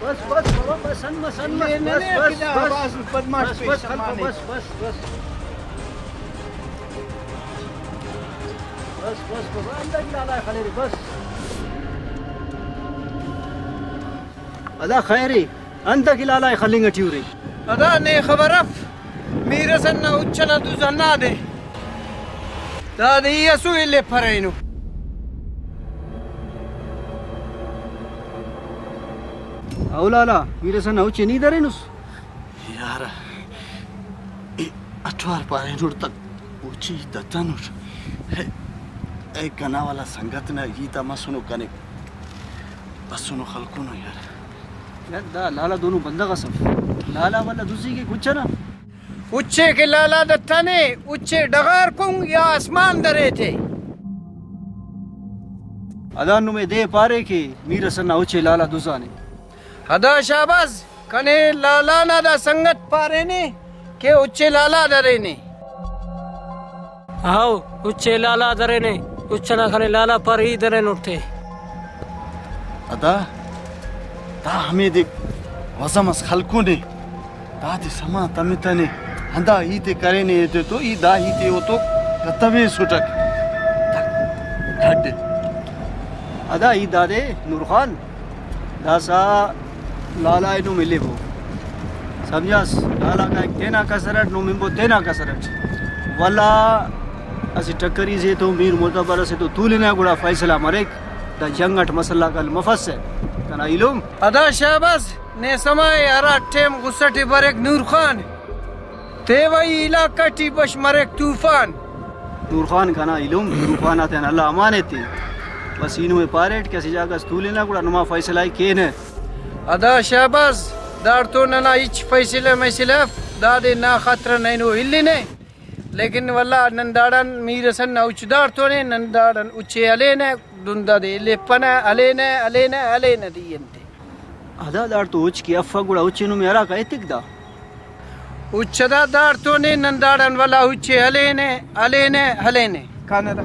بس، بس، بابا، بس، انت مس، انت مس، یہ بس، ننے بس، کہ دا بس۔ آواز بدمعاش بس، پیش بس، خلکو، سمانے۔ بس، بس، بس۔ بس، بس، بابا، انت کہ لالا خلیرے، بس۔ ادا خیر ءِ، انت کہ لالا ءِ خلنگ ٹی ارے۔ ادا نے خبر اف، میر حسن نا اُچ ئنا دُز ہندادے۔ دادے ای اسو الیپرہ اینو۔ او لالا، میر حسن نا اُچ ءِ نی درینس؟ یار، ای اٹوار پارینٹ تہ اُچ ءِ دتنٹ۔ اے، اے کنا والا سنگت نا ہیت آ مسنو کنے۔ بسنو خلکونو یار۔ یار دا لالا دونو بندغ ئس اف۔ لالا ولدا دزی کیک اُچ ئنا۔ اُچ ءِ کہ لالا دتنے، اُچ ءِ ڈغار کنگ یا آسمان درے تے۔ ادا نمے دے پارے کہ میر حسن نا اُچ ءِ لالا دزانے۔ ادا شاباز، کنے لالا نا دا سنگت پارینے کہ اُچ ءِ لالا درینے۔ ہاؤ، اُچ ءِ لالا درینے، اُچ ئنا کنے لالا پر ای درینٹ تے۔ ادا، دا ہمیدے وزم اس خلکونے، دادے سما تمتنے، ہندا ہیت ءِ کرینے ایتے تو ای دا ہیت ءِ اوتو کتویسٹک۔ کھڈ۔ ادا ای دادے نور خان، داسہ لالا ءِ نم الیبو۔ سمجھاس؟ لالا کائک تینا کسر اٹ، نم ہنبو تینا کسر اٹ۔ ولا اسہ ٹکری سے تو میر معتبر اسے تو تولنہ، گڑا فیصلہ مریک۔ دا جنگ اٹ مسئلہ آک حل مفسہ، کنا ایلم۔ ادا شہباز، نے سما ءِ ہرا ٹائم غصہ ٹی بریک نور خان، تیوہ ای علاقہ ٹی بش مریک طوفان۔ نور خان کنا ایلم، طوفان آتیان اللہ امان ایتے۔ بس ای نمے پاریٹ کہ اسہ جاگہ اس تولنہ گڑا نما فیصلہ ءِ کینہ۔ ادا شہباز، داڑتون ننا ہچ فیصلہ میصلہ اف، دادے نا خاطران اینو النہ۔ لیکن ولدا نن داڑان میر حسن نا اچ داڑتون ءِ، نن داڑان اچ ءِ ہلینہ، دن دادے الیپنہ، ہلینہ، ہلینہ، ہلینہ دی انتے۔ ادا داڑتو اچ کہ افک گڑا اچ نمے ہراکا ایتک دا۔ اچ ادا داڑتون ءِ، نن داڑان ولدا اچ ءِ ہلینہ، ہلینہ، ہلینہ۔ کانہ دا۔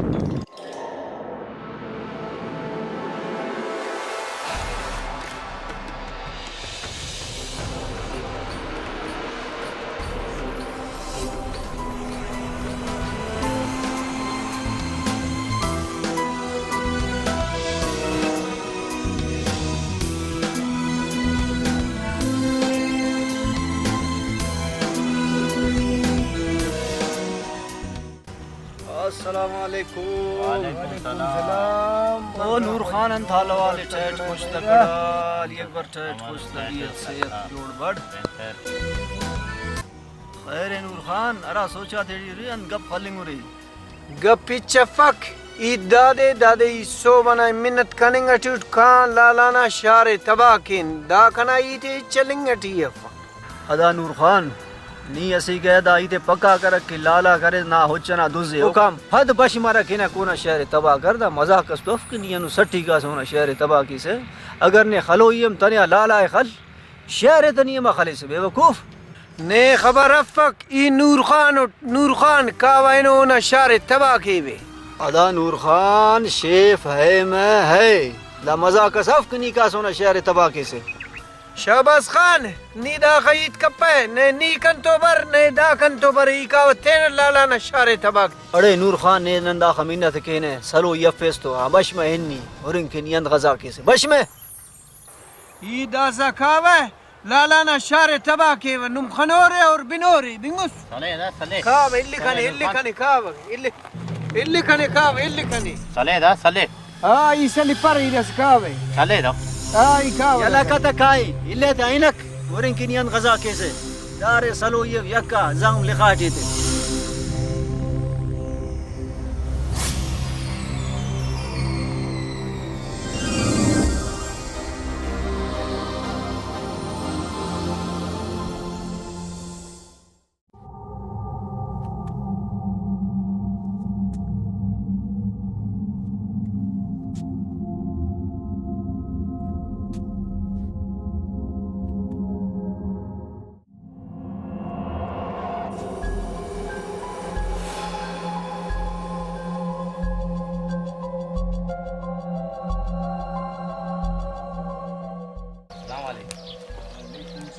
السلام علیکم۔ وعلیکم السلام۔ او نور خان، انت حال احوال ءِ؟ ٹائٹ خوش تہ کڑا؟ علی اکبر ٹائٹ خوش، طبیعت صحت جوڑ بڑ؟ خیر ءِ نور خان، ہرا سوچ آتے ٹی ارے، انت گپ خلنگ ارے؟ گپ ہچ افک، ہیت دادے، دادے ای سہب انا منت کننگ اٹی اٹ، کان لالا نا شار ءِ تباہ کین، دا کنا ہیت ءِ ہچ ہلنگ اٹی افک۔ ادا نور خان، نی اسیکہ دا ہیت ءِ پکا کرک کہ لالا کرے نا اچ ئنا دز ءِ۔ اوکان پد بش مرک ہنک اونا شہر ءِ تباہ کر۔ دا مذاق اس تو اف کہ نی ہندن سٹی کاسہ اونا شہر ءِ تباہ کیسہ۔ اگر نے خلوئی ہم تنیا لالا ءِ خل، شہر ءِ تنی ہم خلیسہ، بے وقوف۔ نے خبر افک ای نور خان اٹ، نور خان کاوہ اینو اونا شار ءِ تباہ کیوہ۔ ادا نور خان شیف ہے میں ہے۔ دا مذاق اس اف کہ نی کاسہ اونا شہر ءِ تباہ کیسہ۔ شہباز خان، نی داخہ ہیت کپہ، نئے نی کنتو بر، نئے دا کنتو بر، ای کاوہ تینا لالا نا شار ءِ تباہ کے۔ اڑے نور خان، نے نن داخہ منت ءِ کینہ، سلوئی افیس تو، ہاں، بش مہ ہنی، ہرنگ کہ نی انت غزا کیسہ، بش مہ۔ ای داسہ کاوہ، لالا نا شار ءِ تباہ کیوہ، نم خنورے اور بنورے، بنگس۔ سلے دا سلے۔ کاوہ، الی کنے، الی کنے، کاوہ، الی، الی کنے، کاوہ، الی کنے۔ سلے دا سلے۔ ہاں، ای سلیپر ای رس کاوہ۔ چلے دا۔ ہاں، ای کاوہ۔ یلا کتہ کائے، الیتہ اینک، ہرنگ کہ نی انت غزا کیسہ۔ دارے سلوئی اف یکا، زغم لخاٹ ایتے۔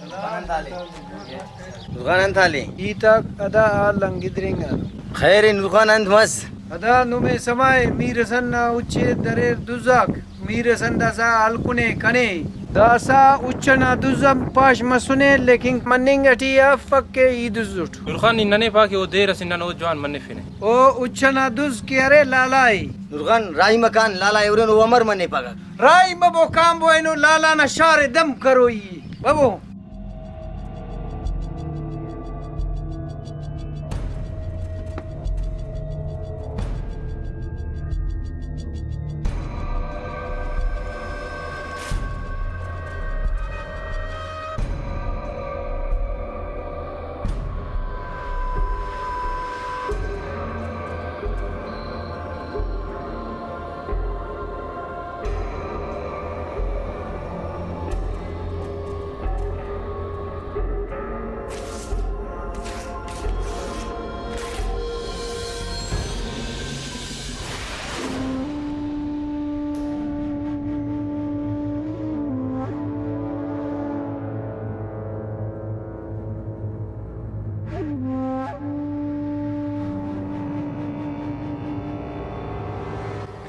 السلام علیکم۔ نورخان انت حال ءِ؟ ہیت آک ادا حال آن گدرینگانو۔ خیر ءِ نورخان، انت مس؟ ادا نمے سما ءِ، میر حسن نا اچ ءِ دریر دزاک۔ میر حسن داسہ ہلکنے کنے۔ داسہ اچ ئنا دز ہم پاش مسنے، لیکن مننگ اٹی افک کہ ای دز اٹ۔ نورخان، نی ننے پا کہ او دیر اسے، نن او جوان منفنہ۔ او اچ ئنا دز کہ ارے لالا ءِ۔ نورخان، راہی مکان، لالا ءِ ہرن، او امر منے پاگہ۔ راہی مبو، کانبو اینو لالا نا شار ءِ دم کروئی ءِ۔ ببو۔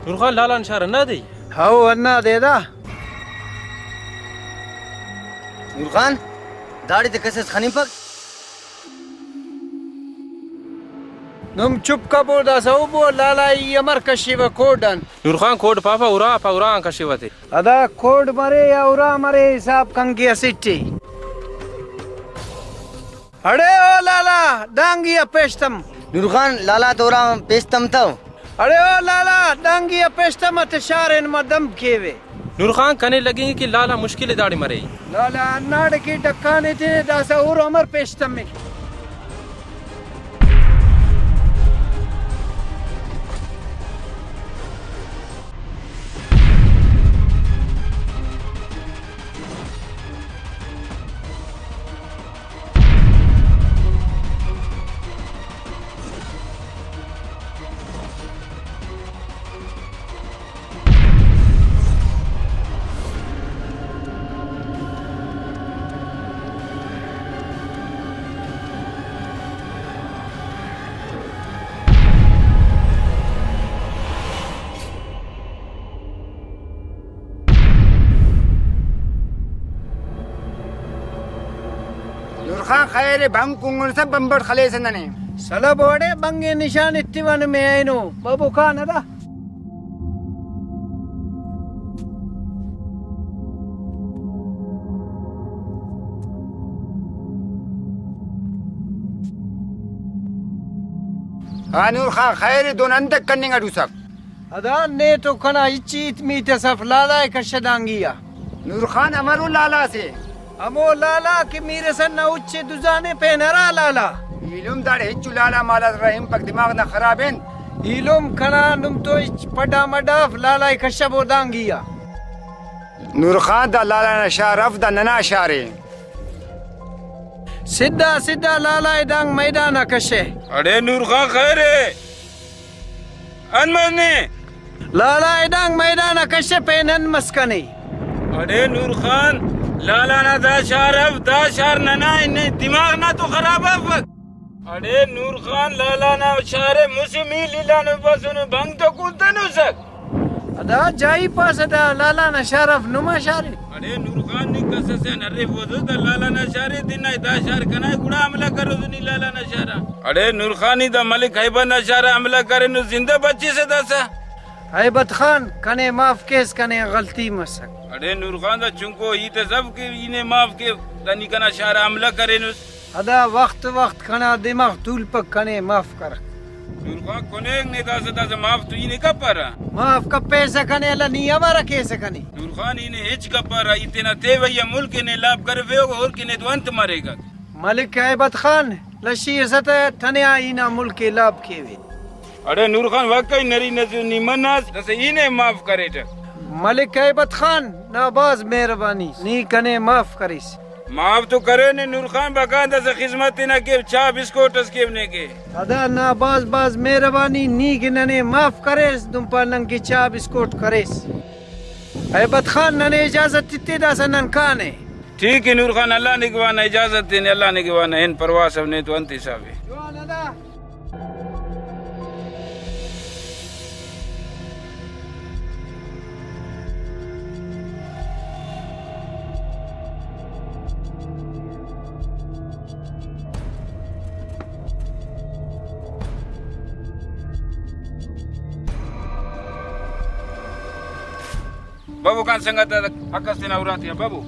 نورخان، لالا نا شار ہندادے؟ ہو، ہندادے دا۔ نورخان، داڑے تہ کس اس خننگپک؟ نم چپ کپو، داسہ اوبو لالا، ای امر کشیوہ کوڈ آن؟ نور خان، کوڈ پاپا، ارا پا، ارا آن کشیوہ تے۔ ادا کوڈ مرے یا ارا مرے، حساب کنگے اسٹ ءِ۔ اڑے او لالا، دانگی آ پیشتم۔ نور خان، لالا تو ارا پیشتم تو۔ اڑے او لالا، دانگی آ پیشتم، تے شار ءِ نما دم کیوے۔ نور خان، کنے لگنگ کہ لالا مشکل ءِ داڑے مرے۔ لالا ہنداڑے کہ ڈکانے تے، داسہ ارا امر پیشتمے۔ نور خان، خیر ءِ، بنگ کنگنسہ، بمبٹ خلیسہ ننے۔ سلب اڑے، بنگ ءِ نشان اتیوہ نمے اینو، ببو کان ادا۔ ہا نور خان، خیر ءِ، دن انتک کننگ اٹ اسک؟ ادا نے تو کنا ہچ ہیت میت اس اف، لالا ءِ کشہ دانگی آ۔ نور خان، امرو لالا سے؟ ہمو لالا کہ میر حسن نا اچ ءِ دزانے، پین ہرا لالا؟ ایلم داڑے ہچو لالا مالا رحیم پک دماغ نا خراب انت۔ ایلم کنا نم تو ہچ پڈا مڈا اف، لالا ءِ کشبو دانگی آ۔ نور خان، دا لالا نا شار اف، دا ننا شار ءِ۔ سدھا سدھا لالا ءِ دانگ میدان آ کشہ۔ اڑے نور خان، خیر ءِ؟ انت مس نے؟ لالا ءِ دانگ میدان آ کشہ، پین انت مس کنے؟ اڑے نور خان، لالا نا دا شار اف، دا شار ننا ءِ، نے دماغ نا تو خراب افک۔ اڑے نور خان، لالا نا شار ءِ، مسہ میل الانو بسنو، بنگ تو کنتنوسک۔ ادا جائی پاسہ، دا لالا نا شار اف، نما شار ءِ۔ اڑے نور خان، نی کس اسے آن ہرفوسس، دا لالا نا شار ءِ، تینا دا شار کنا ءِ، گڑا حملہ کروس نی لالا نا شار آ۔ اڑے نور خان، نی دا ملک ہیبت نا شار آ حملہ کرینس، زندہ بچسہ داسہ۔ ہیبت خان، کنے معاف کیس، کنے غلطی مسک۔ اڑے نور خان، دا چنکو ہیت اس اف کہ ای نے معاف کے، دا نی کنا شار آ حملہ کرینس۔ ادا وخت وخت کنا دماغ تولپک، کنے معاف کرک۔ نور خان، کنیک نے داسہ، داسہ معاف تو ای نے کپرہ۔ معاف کپیسہ کنے، اللہ نی امر کیسہ کنے۔ نور خان، ای نے ہچ کپرہ، ای تینا تیوہ آ ملک ءِ نے لاب کرفیوک، ہر کہ نے تو انت مریک؟ ملک ہیبت خان، لشی اس تہ تنیا ای نا ملک ءِ لاب کیوے۔ اڑے نور خان، واقعی نرینہ سے، نی مناس، داسہ ای نے معاف کریٹہ۔ ملک ہیبت خان، نا بھاز مہربانی، نی کنے معاف کریس۔ معاف تو کرینے نور خان، بقا داسہ خذمت تینا کیو، چاء بسکوٹ اس کیو نے کے۔ ادا نا بھاز بھاز مہربانی، نی کہ ننے معاف کریس، دن پا نن کہ چاء بسکوٹ کریس۔ ہیبت خان، ننے اجازت ایتے، داسہ نن کانے۔ ٹھیک ءِ نور خان، اللہ نگہبان، اجازت تینے، اللہ نگہبان، ہن پرواہ اف، نے تو انت حساب ءِ۔ جوان ادا۔ ببو کان سنگت، حق اس تینا ارا تیا ببو۔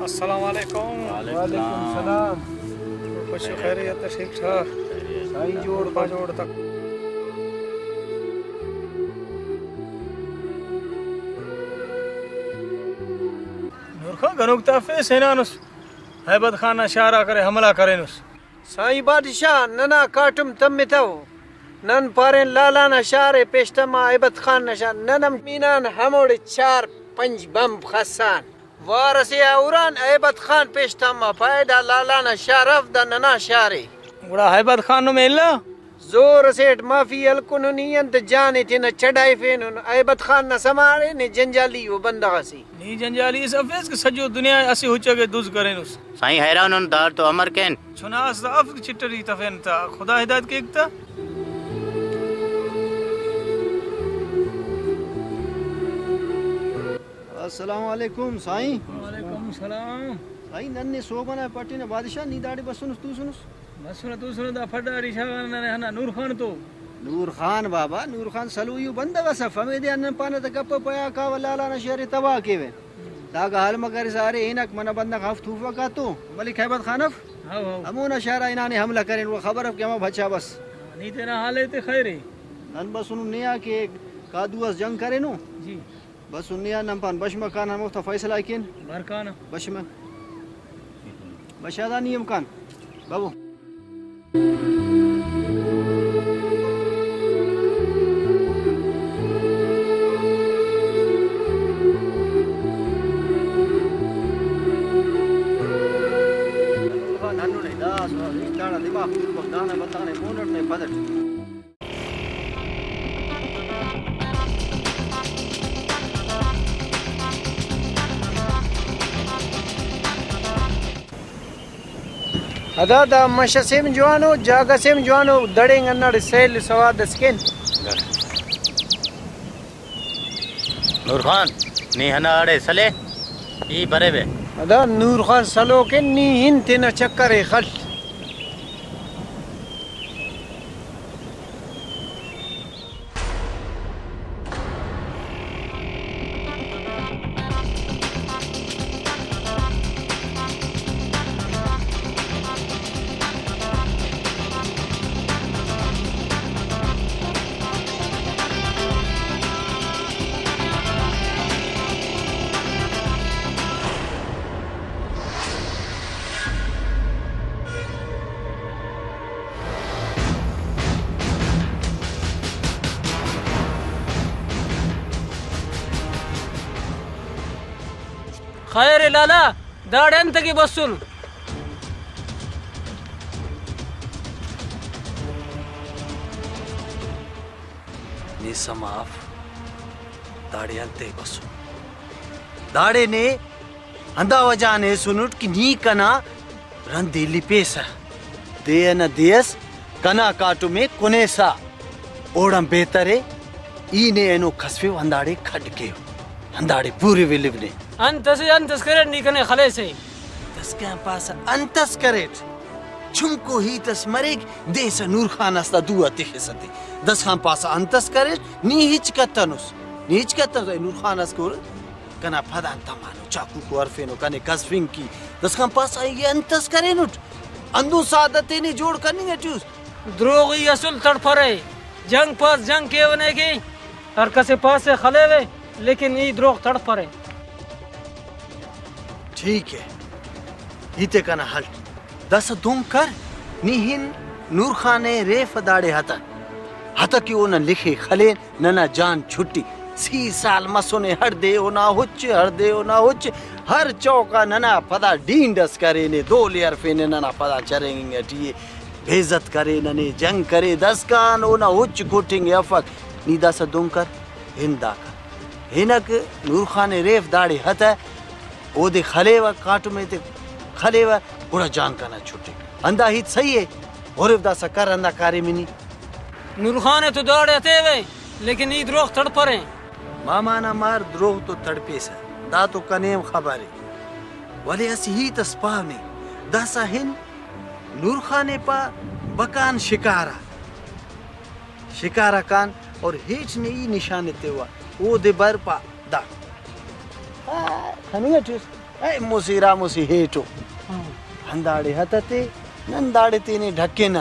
السلام علیکم۔ وعلیکم السلام۔ خوش خیریت، ٹھیک ٹھاک؟ سائیں جوڑ، با جوڑ تک۔ نور خان، گنوک تفیس ہنانس، ہیبت خان نا شار آ کرے حملہ کرینس۔ سائیں بادشاہ، ننا کاٹم تمتو، نن پارین لالا نا شار ءِ پیش تما، ہیبت خان نا شار۔ نن ہم مینان ہموڑے چار پنچ بمب خسان۔ وار اسے آ ہران، ہیبت خان پیش تما، پائے دا لالا نا شار اف، دا ننا شار ءِ۔ گڑا ہیبت خان نمے الا؟ زور اسیٹ معافی ہلکنن، ای انت جان ءِ تینا چڑائفینن۔ ہیبت خان نا سما اڑے نے جنجالی و بندغ اسے۔ نی جنجالی اس افیس کہ سجو دنیا اسہ اچ ئے دز کرینس۔ سائیں حیران ان، داڑ تو امر کین۔ چنا اس دا اف چٹری تفین تا، خدا ہدایت کیک تا۔ السلام علیکم سائیں۔ وعلیکم السلام۔ سائیں، نن نے سوبنا پٹینہ بادشاہ، نی داڑے بسنس توسنس؟ بسنہ توسنہ، دا پڈاری شاغانہ ننے ہندا نور خان تو۔ نور خان بابا، نور خان سلوئی ءُ بندغ ئس اف، ہمیدے آن نن پانہ تہ گپ پیا کاوہ لالا نا شہر ءِ تباہ کیوہ۔ داگہ حال مہ کرسا ارے ہنک منہ بندغ ہفت خوفک آ تو، ملک ہیبت خان اف، ہاؤ، ہاؤ۔ ہمونا شہر آ ہنانے حملہ کرین، گڑا خبر اف کہ ہمہ بچا بس۔ ہاں، نی تینا حال ءِ تے خیر ءِ۔ نن بسنن نے آ کہ کادو اس جنگ کرینو۔ جی۔ بس ہن نے آ نن پان بش مکان ہموفتا فیصلہ ءِ کین۔ بر کانہ۔ بش مہ۔ بش آ دا نی ہم کان۔ بابو۔ ہندن نے دا سو داڑا دماغ تربک دانا بتانے مونٹ نے پدٹ۔ ادا دا مش اسے ہم جوانو، جاگہ سے ہم جوانو، دڑینگ ہنداڑے سیل سواد اس کین۔ نور خان، نی ہنداڑے سلے، ای بریبے۔ ادا نور خان سلوکے، نی ہن تینا چکر ءِ خل۔ خیر ءِ لالا، داڑے انت کہ بسن؟ نی سما اف، داڑے انت ءِ بسن؟ داڑے نے ہندا وجہ آن ایسنٹ کہ نی کنا رند ایلیپیسہ، دے ئنا دے ئس کنا کاٹم ءِ کنیسہ، اوڑان بہتر ءِ ای نے اینو کسفیو، ہنداڑے کھڈ کیو، ہنداڑے پوریو ایلیو نے۔ انت اسے انت اس کریٹ نی کنے خلیسے؟ داسکان پاسہ انت اس کریٹ؟ چنکو ہیت اس مریک، دیسہ نور خان اس تا دو آ تخسہ تے۔ داسکان پاسہ انت اس کریٹ؟ نی ہچ کتنس، نی ہچ کتنس، اے نور خان اس کہ کنا پدان تمانو، چاکوکو ہرفینو، کنے کسفنگ کی۔ داسکان پاسہ ای انت اس کرینٹ؟ ہندن سادہ تینے جوڑ کننگ ٹی اس۔ دروغی اسل تڑپرے، جنگ پاس جنگ کیونے کہ ہر کسے پاسے خلیوے، لیکن ای دروغ تڑپرے۔ ٹھیک ءِ، ہیتے کنا ہلک۔ داسہ دن کر، نی ہن نور خان ءِ ریفہ داڑے ہتہ، ہتہ کہ اونا لخے خلین، ننا جان چھٹی۔ سی سال مسنے ہڑدے اونا ہچ، ہڑدے اونا ہچ، ہر چوک آ ننا پدا ڈینڈ اس کرینے، دولے ہرفینے، ننا پدا چرینگ ٹی ءِ، بے عزت کرے ننے، جنگ کرے، داسکان اونا ہچ کٹنگ افک۔ نی داسہ دن کر، ہن داکا ہنک نور خان ءِ ریف داڑے ہتہ، اودے خلیوہ، کاٹم ایتے خلیوہ، گڑا جان کنا چھٹک۔ ہندا ہیت صحیح ءِ، ہرف داسہ کر ہندا کاریم ءِ نی۔ نور خان ءِ تو داڑے ہتیوہ، لیکن ای دروغ تڑپرے۔ ماما نا مار، دروغ تو تڑپیسہ، دا تو کنے ہم خبر ءِ، ولے اسہ ہیت اس پاو نے، داسہ ہن نور خان ءِ پا بکان شکار آ۔ شکار آ کان اور ہیٹ نے ای نشان ایتیوہ، اودے بر پا دا۔ آ، خننگ ٹی اس، اے موسی را موسی ہیٹو۔ ہاں۔ ہنداڑے ہتہ تے، نن داڑے تینے ڈھکینہ۔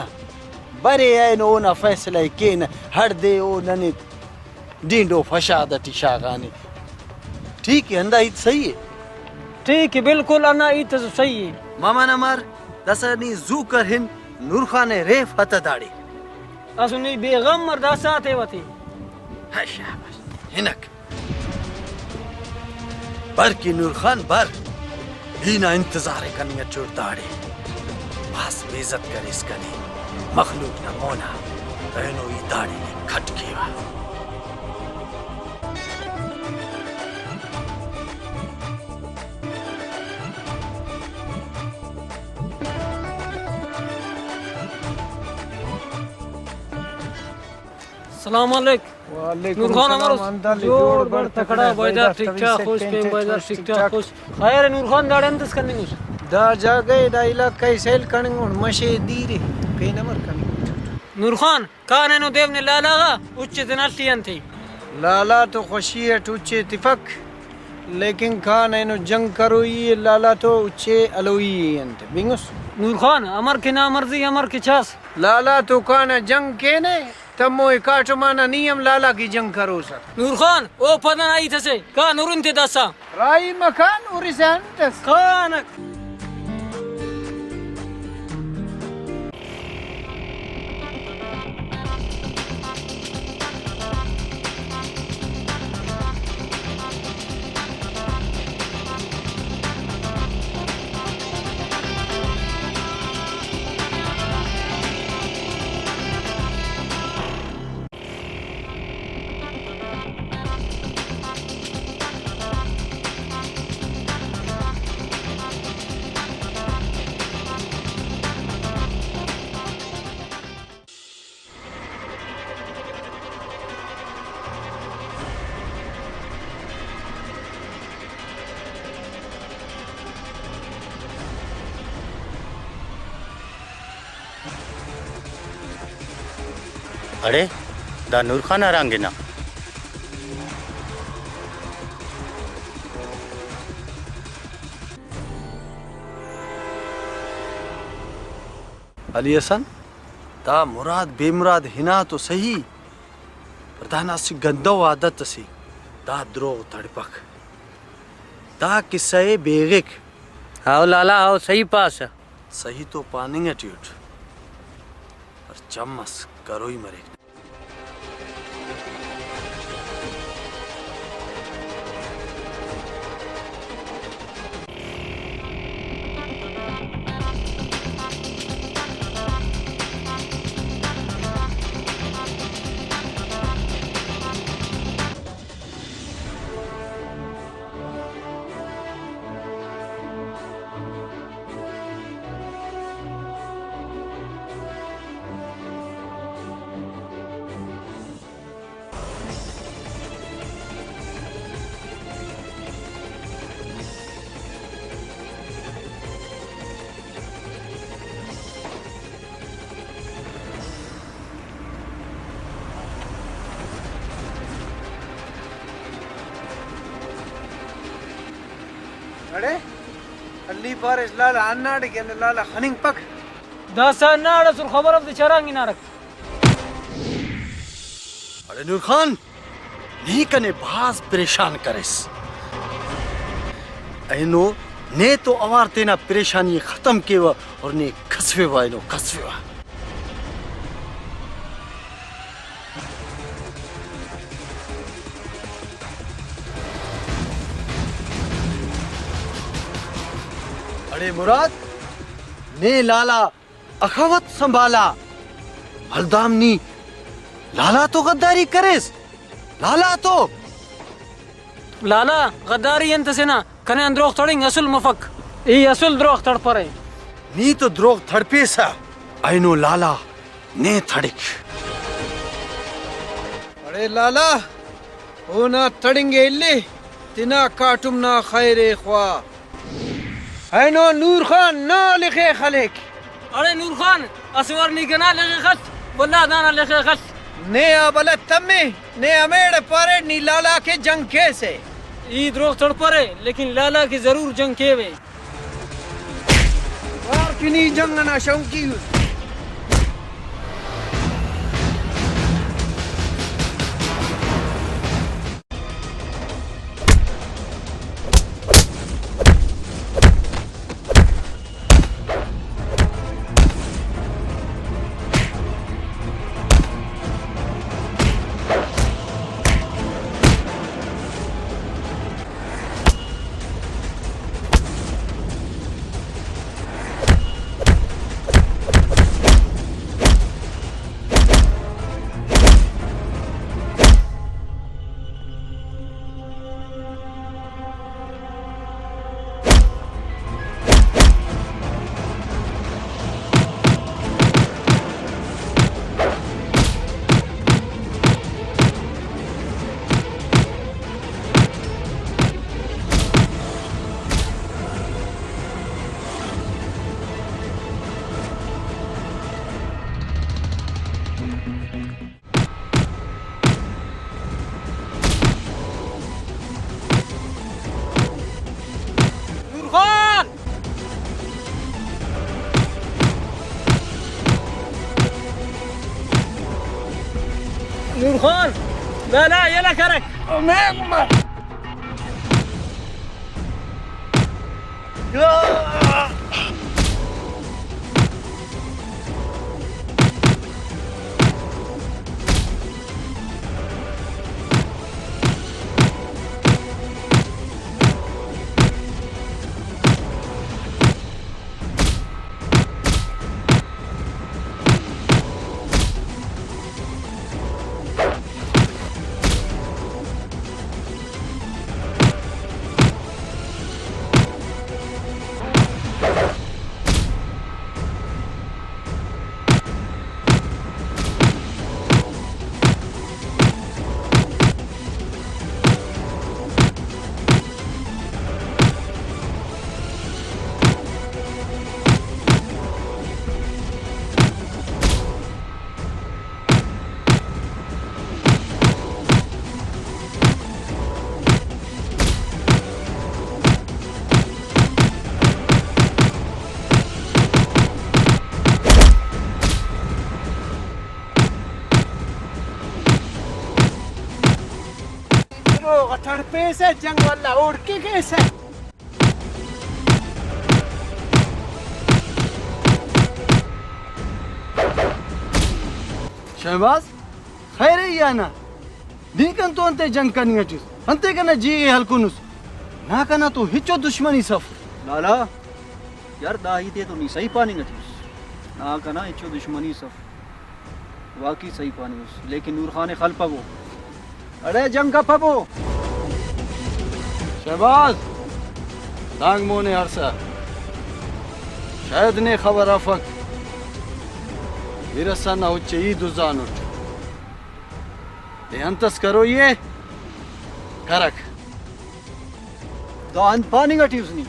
برے اینو اونا فیصلہ ءِ کینہ، ہڑدے او ننے ڈینڈو فشاد ٹی شاغانے۔ ٹھیک ءِ، ہندا ہیت صحیح ءِ۔ ٹھیک ءِ، بالکل ہندا ہیت اس صحیح ءِ۔ ماما نا مار، داسہ نی زو کر ہن، نور خان ءِ ریف ہتہ داڑے۔ اسہ نی بے غم مر داسہ آتے وتے۔ ہائے شاباش، ہنک۔ بر کہ نور خان بر، ای نا انتظار ءِ کننگ اٹی اٹ داڑے۔ بھاز بے عزت کریس کنے، مخلوق نا مونا، اینو ای داڑے نے کھٹ کیوہ۔ السلام علیک۔ وعلیکم نور خان، السلام، امر اس؟ ہندن جوڑ جوڑ بر بر تکڑا، تکڑا، بھائی دا بھائی دا ٹھیک ٹھاک خوش، پین بھائی دا ٹھیک ٹھاک خوش۔ خیر نور خان، داڑے انت اس کننگ اس؟ دا جاگہ ءِ، دا علاقہ ءِ سیل کننگ ان، مش ءِ دیر ءِ، پین امر کننگ۔ نور خان، کان اینو دیو نے لالا غا، اچے تینا ہلی انت ءِ۔ لالا تو خوشی اٹ اچے تفک، لیکن کان اینو جنگ کروئی ءِ، لالا تو اچے ہلوئی ءِ انت، بنگس۔ نور خان، امر کہ نا مرضی، امر کہ چاس۔ لالا تو کانہ جنگ کینے، تمو ءِ کاٹم آ نا نی ہم لالا کی جنگ کروسہ۔ نور خان، او پدنا ہیت اسے، کان ہرن تے داسا۔ راہی مکان، ہرسہ انت اس؟ کانک۔ اڑے، دا نور خان ہرانگ نا؟ علی حسن، دا مراد بے مراد ہنا تو سہی، پر دانا اسہ گندو عادت اسے، دا دروغ تڑپک۔ دا قصہ ءِ بیغک۔ ہاؤ لالا، ہاؤ، سہی پاسہ۔ سہی تو پاننگ اٹی اٹ، پر چم اس کروئی مریک۔ اڑے، ہلی پاریس لالا ہنداڑے کہ ہندا لالا خننگ پک۔ داسہ ہنداڑ اسر خبر اف دے چرانگ ہنارک۔ اڑے نور خان، نے کنے بھاز پریشان کریس۔ اینو نے تو اوار تینا پریشانی ءِ ختم کیوہ اور نے کھسفیوہ، اینو کھسفیوہ۔ اڑے مراد، نے لالا اخوت سنبھالا۔ ہلدام نی لالا تو غداری کریس؟ لالا تو؟ لالا، غداری انت اسے نا، کنے آن دروغ تڑنگ اسل مفک۔ ای اسل دروغ تڑپرے۔ نی تو دروغ تڑپیسہ، اینو لالا نے تڑک۔ اڑے لالا، اونا تڑنگ ءِ الے، تینا کاٹم نا خیر ءِ خواہ۔ اینو نور خان نا لخے خلیک۔ اڑے نور خان، اسہ وار نی کنا لخے خل، ولدا دانا لخے خل۔ نے آ بلد تمے، نے ہمیڑے پاریٹ نی لالا کے جنگ کیسے۔ ای دروغ تڑپرے، لیکن لالا کے ضرور جنگ کیوے۔ وار کہ نی جنگ ئنا شوقی اس۔ خان، لالا یلہ کرک۔ تڑپیسہ جنگ والا اوڑ کے کیسہ۔ شہباز، خیر ءِ یا نا؟ نی کن تو انتئے جنگ کننگ ٹی اس؟ انتئے کنا جی ئے ہلکنس؟ نا، کنا تو ہچو دشمنی اف۔ لالا، یار دا ہیت ءِ تو نی صحیح پاننگ ٹی اس۔ نا، کنا ہچو دشمنی اف۔ واقعی صحیح پاننگ اس، لیکن نور خان ءِ خلپبو۔ اڑے جنگ کپبو۔ شہباز، دانگ مون ءِ ہرسا۔ شاید نے خبر افک۔ میر حسن نا اچ ءِ ای دزانٹ۔ تے انت اس کروئی ءِ؟ کرک۔ دا انت پاننگ ٹی اس نی؟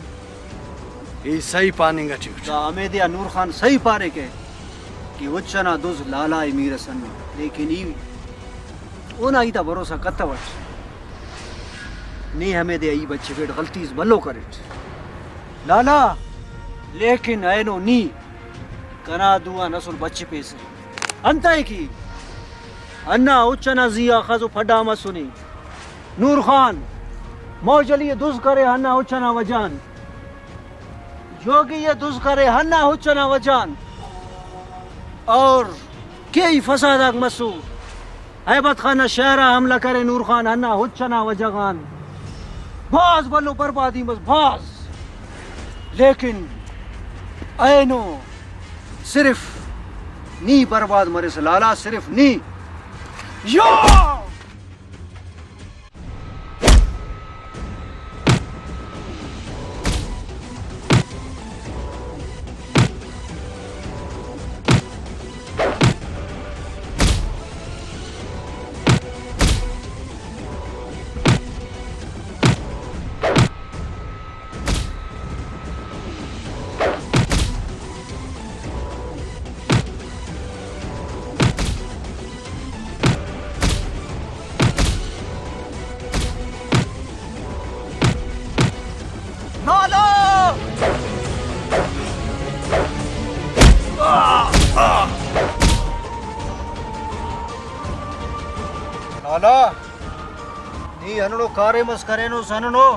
ای صحیح پاننگ ٹی اٹ۔ دا ہمیدے آ نور خان صحیح پاریکہ کہ اچ ئنا دز لالا ءِ، میر حسن ءِ، لیکن ای اونا ہیت آ بھروسہ کتوٹ۔ نے ہمیدے آ ای بچفیٹ، غلطی اس بھلو کریٹ لالا، لیکن اینو نی کنا دو آن اسل بچفیسہ۔ انتئے کہ ہندا اچ ئنا زی آ خضو پھڈا مسنے۔ نور خان، موج علی ءِ دز کرے ہندا اچ ئنا وجہ آن۔ جوگی ءِ دز کرے ہندا اچ ئنا وجہ آن۔ اور کیہی فساد آک مسو۔ ہیبت خان نا شہر آ حملہ کرے نور خان ہندا اچ ئنا وجہ غان۔ بھاز بھلو بربادی مس، بھاز۔ لیکن اینو صرف نی برباد مریسہ لالا، صرف نی۔ یا! لالا! لالا! نی ہندنو کاریم اس کرینس، ہندنو۔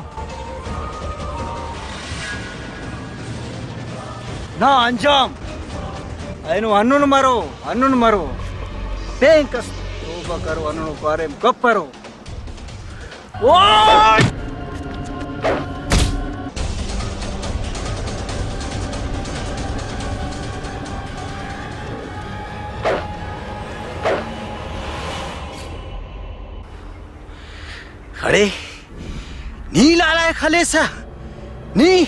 نا انجام اینو ہندن مرو، ہندن مرو۔ پین کس توبہ کرو، ہندنو کاریم کپرو۔ اوئے! خڑے، نی لالا ءِ خلیسہ؟ نی؟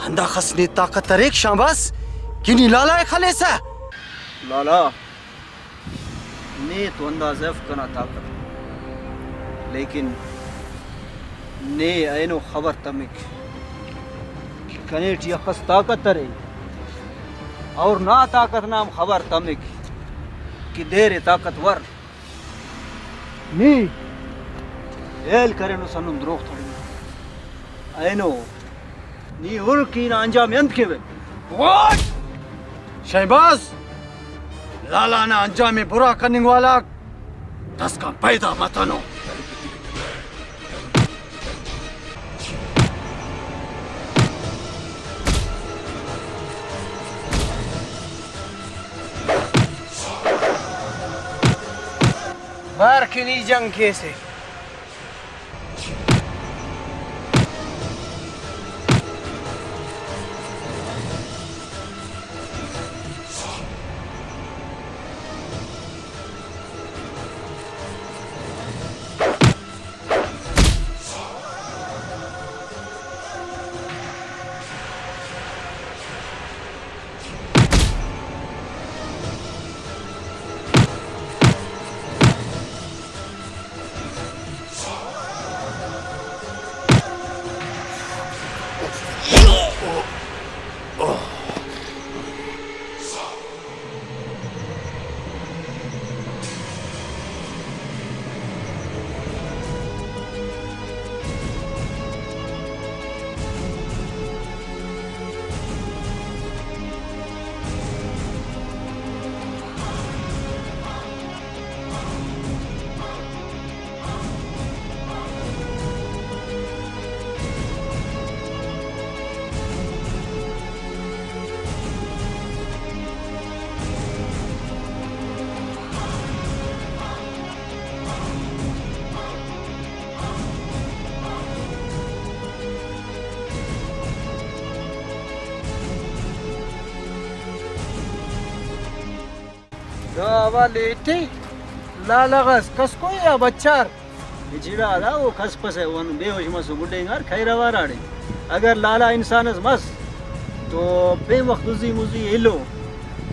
ہنداخس نے طاقت اریک شہباز کہ نی لالا ءِ خلیسہ؟ لالا، نے تو اندازہ اف کنا طاقت، لیکن نے اینو خبر تمک کہ کنے ٹی اخس طاقت ارے، اور نا طاقت نا ہم خبر تمک کہ دیر طاقتور۔ نی ہیل کرینس ہندن دروغ تڑنگ۔ اینو نی ہر کہ نا انجام ءِ انت کیوہ۔ واٹ؟ شہباز، لالا نا انجام ءِ برا کننگ والاک اسکان پیدا متنو۔ بار کہ نی جنگ کیسے۔ دا وا لیٹے، لالا غس کس کوئی آ بچار۔ جیڑا دا او کس پسہ ون بے ہوش مسو گڈینگار خیر اواراڑے۔ اگر لالا انسان اس مس تو پین وخت دزی مزی ایلو،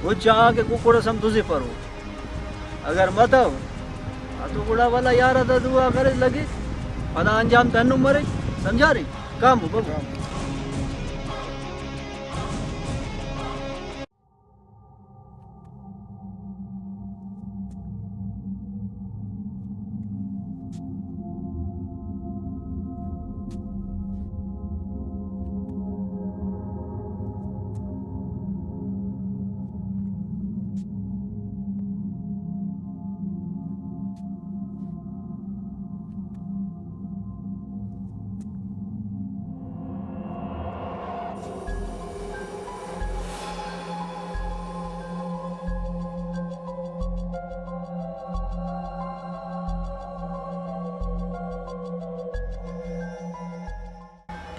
او چاہا کہ ککڑ اس ہم دزی پرو۔ اگر متو تو گڑا ولا یار ادا دعا کرے لگے، پدا انجام دنو مرے، سمجھارے؟ کام ببو۔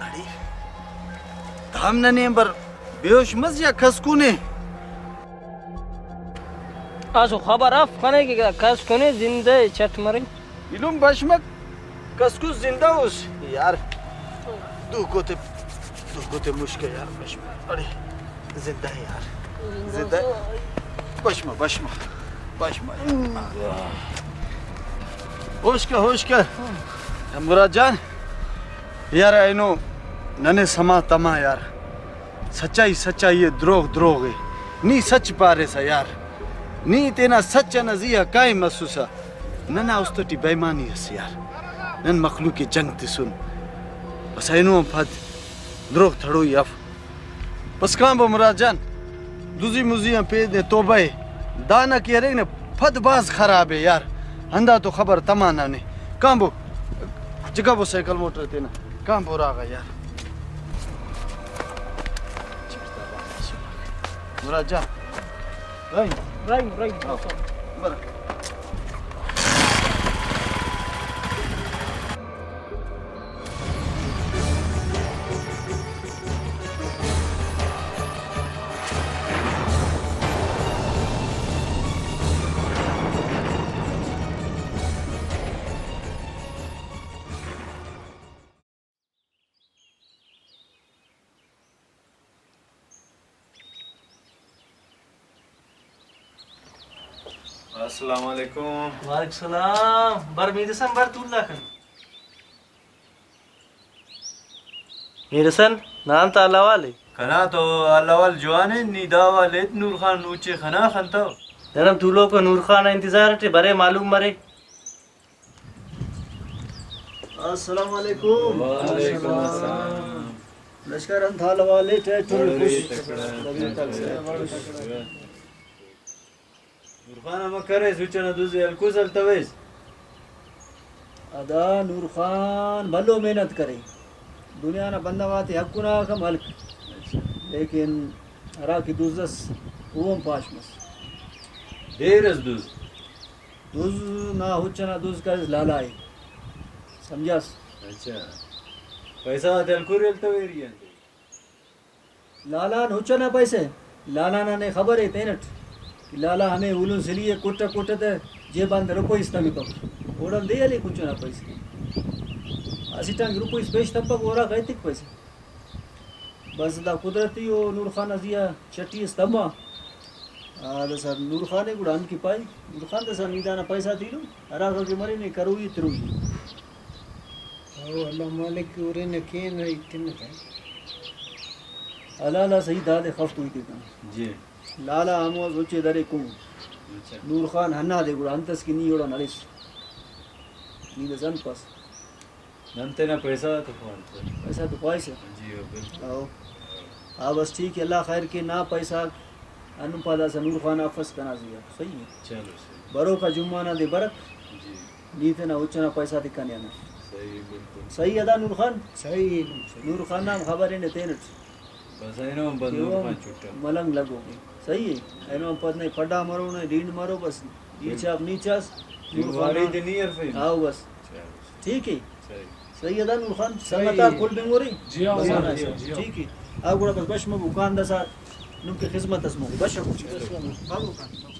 اڑے، دام ننے امبر بے ہوش مس یا کس کنے؟ اسو خبر اف کنے کہ کس کنے زندہ ءِ، چٹ مرے۔ ایلم بشمک کسکس زندہ اس یار۔ دو کوتے، دو کوتے مشکل یار بشمک۔ اڑے زندہ ہے یار۔ زندہ ہے۔ بشمہ، بشمہ، بشمہ۔ ہوش کر، ہوش کر۔ مراد جان، یار اینو ننے سما تما یار۔ سچائی سچائی ءِ، دروغ دروغ ءِ۔ نی سچ پاریسہ یار۔ نی تینا سچ ئنا زی آ قائم مسوسہ۔ ننا است ٹی بے ایمانی ئس یار۔ نن مخلوق ءِ جنگ تسن۔ بس اینو آن پد دروغ تھڑوئی اف۔ بس کانبو مراد جان، دزی مزی آن پید نے توبہ ءِ۔ دانا کہ ارے نے پد بھاز خراب ءِ یار۔ ہندا تو خبر تما ننے۔ کانبو، جگہ بو سائیکل موٹر تینا۔ کانبو راغا یار۔ مراد جان۔ رحیم۔ رحیم، رحیم، برا۔ السلام علیکم۔ وعلیکم السلام۔ بر میر حسن، بر تولہ کن۔ میر حسن، نان تا حال احوال ءِ؟ کنا تو حال احوال جوان ءِ، نی دا حوال ایت نور خان نوچے خنا خنتو۔ نن ہم تولوکو نور خان نا انتظار ٹی، برے معلوم مرے۔ السلام علیکم۔ وعلیکم السلام۔ لشکر، انت حال احوال ءِ؟ ٹیٹ، ٹول خوش؟ طبیعت آک صحیح؟ نور خان امر کریس، اچ ئنا دزی ہلکوس، ہلتویس؟ ادا نور خان بھلو محنت کرے، دنیا نا بندغ آتے حق انا ہم ہلک، لیکن ہرا کہ دز ئس، او ہم پاش مس۔ دیر ئس دز۔ دز نا ہچ ئنا دز کریس لالا ءِ، سمجھاس؟ اچھا، پیسہ غاتے ہلکرے ہلتویری آن۔ لالا آن ہچ ئنا پیسہ، لالا نا نے خبر ءِ تینٹ کہ لالا ہمے ہولن سلی ءِ کٹ کٹ تہ جیب آن تہ روپئی اس تمپک، اوڑان دے ہلیک ہچ ئنا پیسہ۔ اسٹ آن روپئی اس پیش تمپک، اورا ایتک پیسہ۔ بس دا قدرتی او نور خان نا زی آ چٹی اس تما۔ آ، داسا نور خان ءِ گڑا ہند کہ پائے، نور خان داسا نی دانا پیسہ تیلو، ہراخہ کہ مرینے کروئی تروئی۔ او اللہ مالک کہ ہرینہ کین ای تنکہ۔ حلال آ صحیح دادے خف کوئی تے کن۔ جی۔ لالا ہمو اس اچے درے کن۔ اچھا۔ نور خان ہندا دے گڑا انت اس کہ نی اوڑان ہلیس۔ نی داسا انت پاس۔ نن تینا پیسہ غاتے خوانسہ۔ پیسہ تو خواہسہ۔ جی، ہو، بالکل۔ ہو۔ ہو۔ ہاں، بس ٹھیک ہے، اللہ خیر کے، نا پیسہ آک ہندن پادا سا نور خان آ افس کنا زی آ۔ صحیح ہے۔ چلو، صحیح۔ بروکا جمعہ نا دے برک۔ جی۔ نی تینا ہچ ئنا پیسہ تے کنے آ نا۔ صحیح، بالکل۔ صحیح ادا نور خان؟ صحیح، صحیح۔ نور خان نا ہم خبر ہنے تینٹ۔ بس اینو ہم بس کہ نور او خان چھٹا۔ ملنگ لگو۔ صحیح ہے۔ اینو ہم پد نے پڈا مرو نے ڈینڈ مرو بس۔ ای بالکل۔ چاپ نی چاس۔ نور خان ذمہ واری نا۔ تے نی ہرفے۔ ہاؤ بس۔ چلو۔ ٹھیک ہے۔ صحیح۔ صحیح ادا نور خان، صحیح۔ سنگت آک کل بنگوری؟ جی ہاں، بس جی ہاں، آنا جی ہاں، ایسا۔ جی ہاں۔ ٹھیک ہے۔ آ گڑا بس بش مبو کان دسا نم کہ خذمت اس مبو۔ بش مبو۔ بس مبو۔ بابو کان۔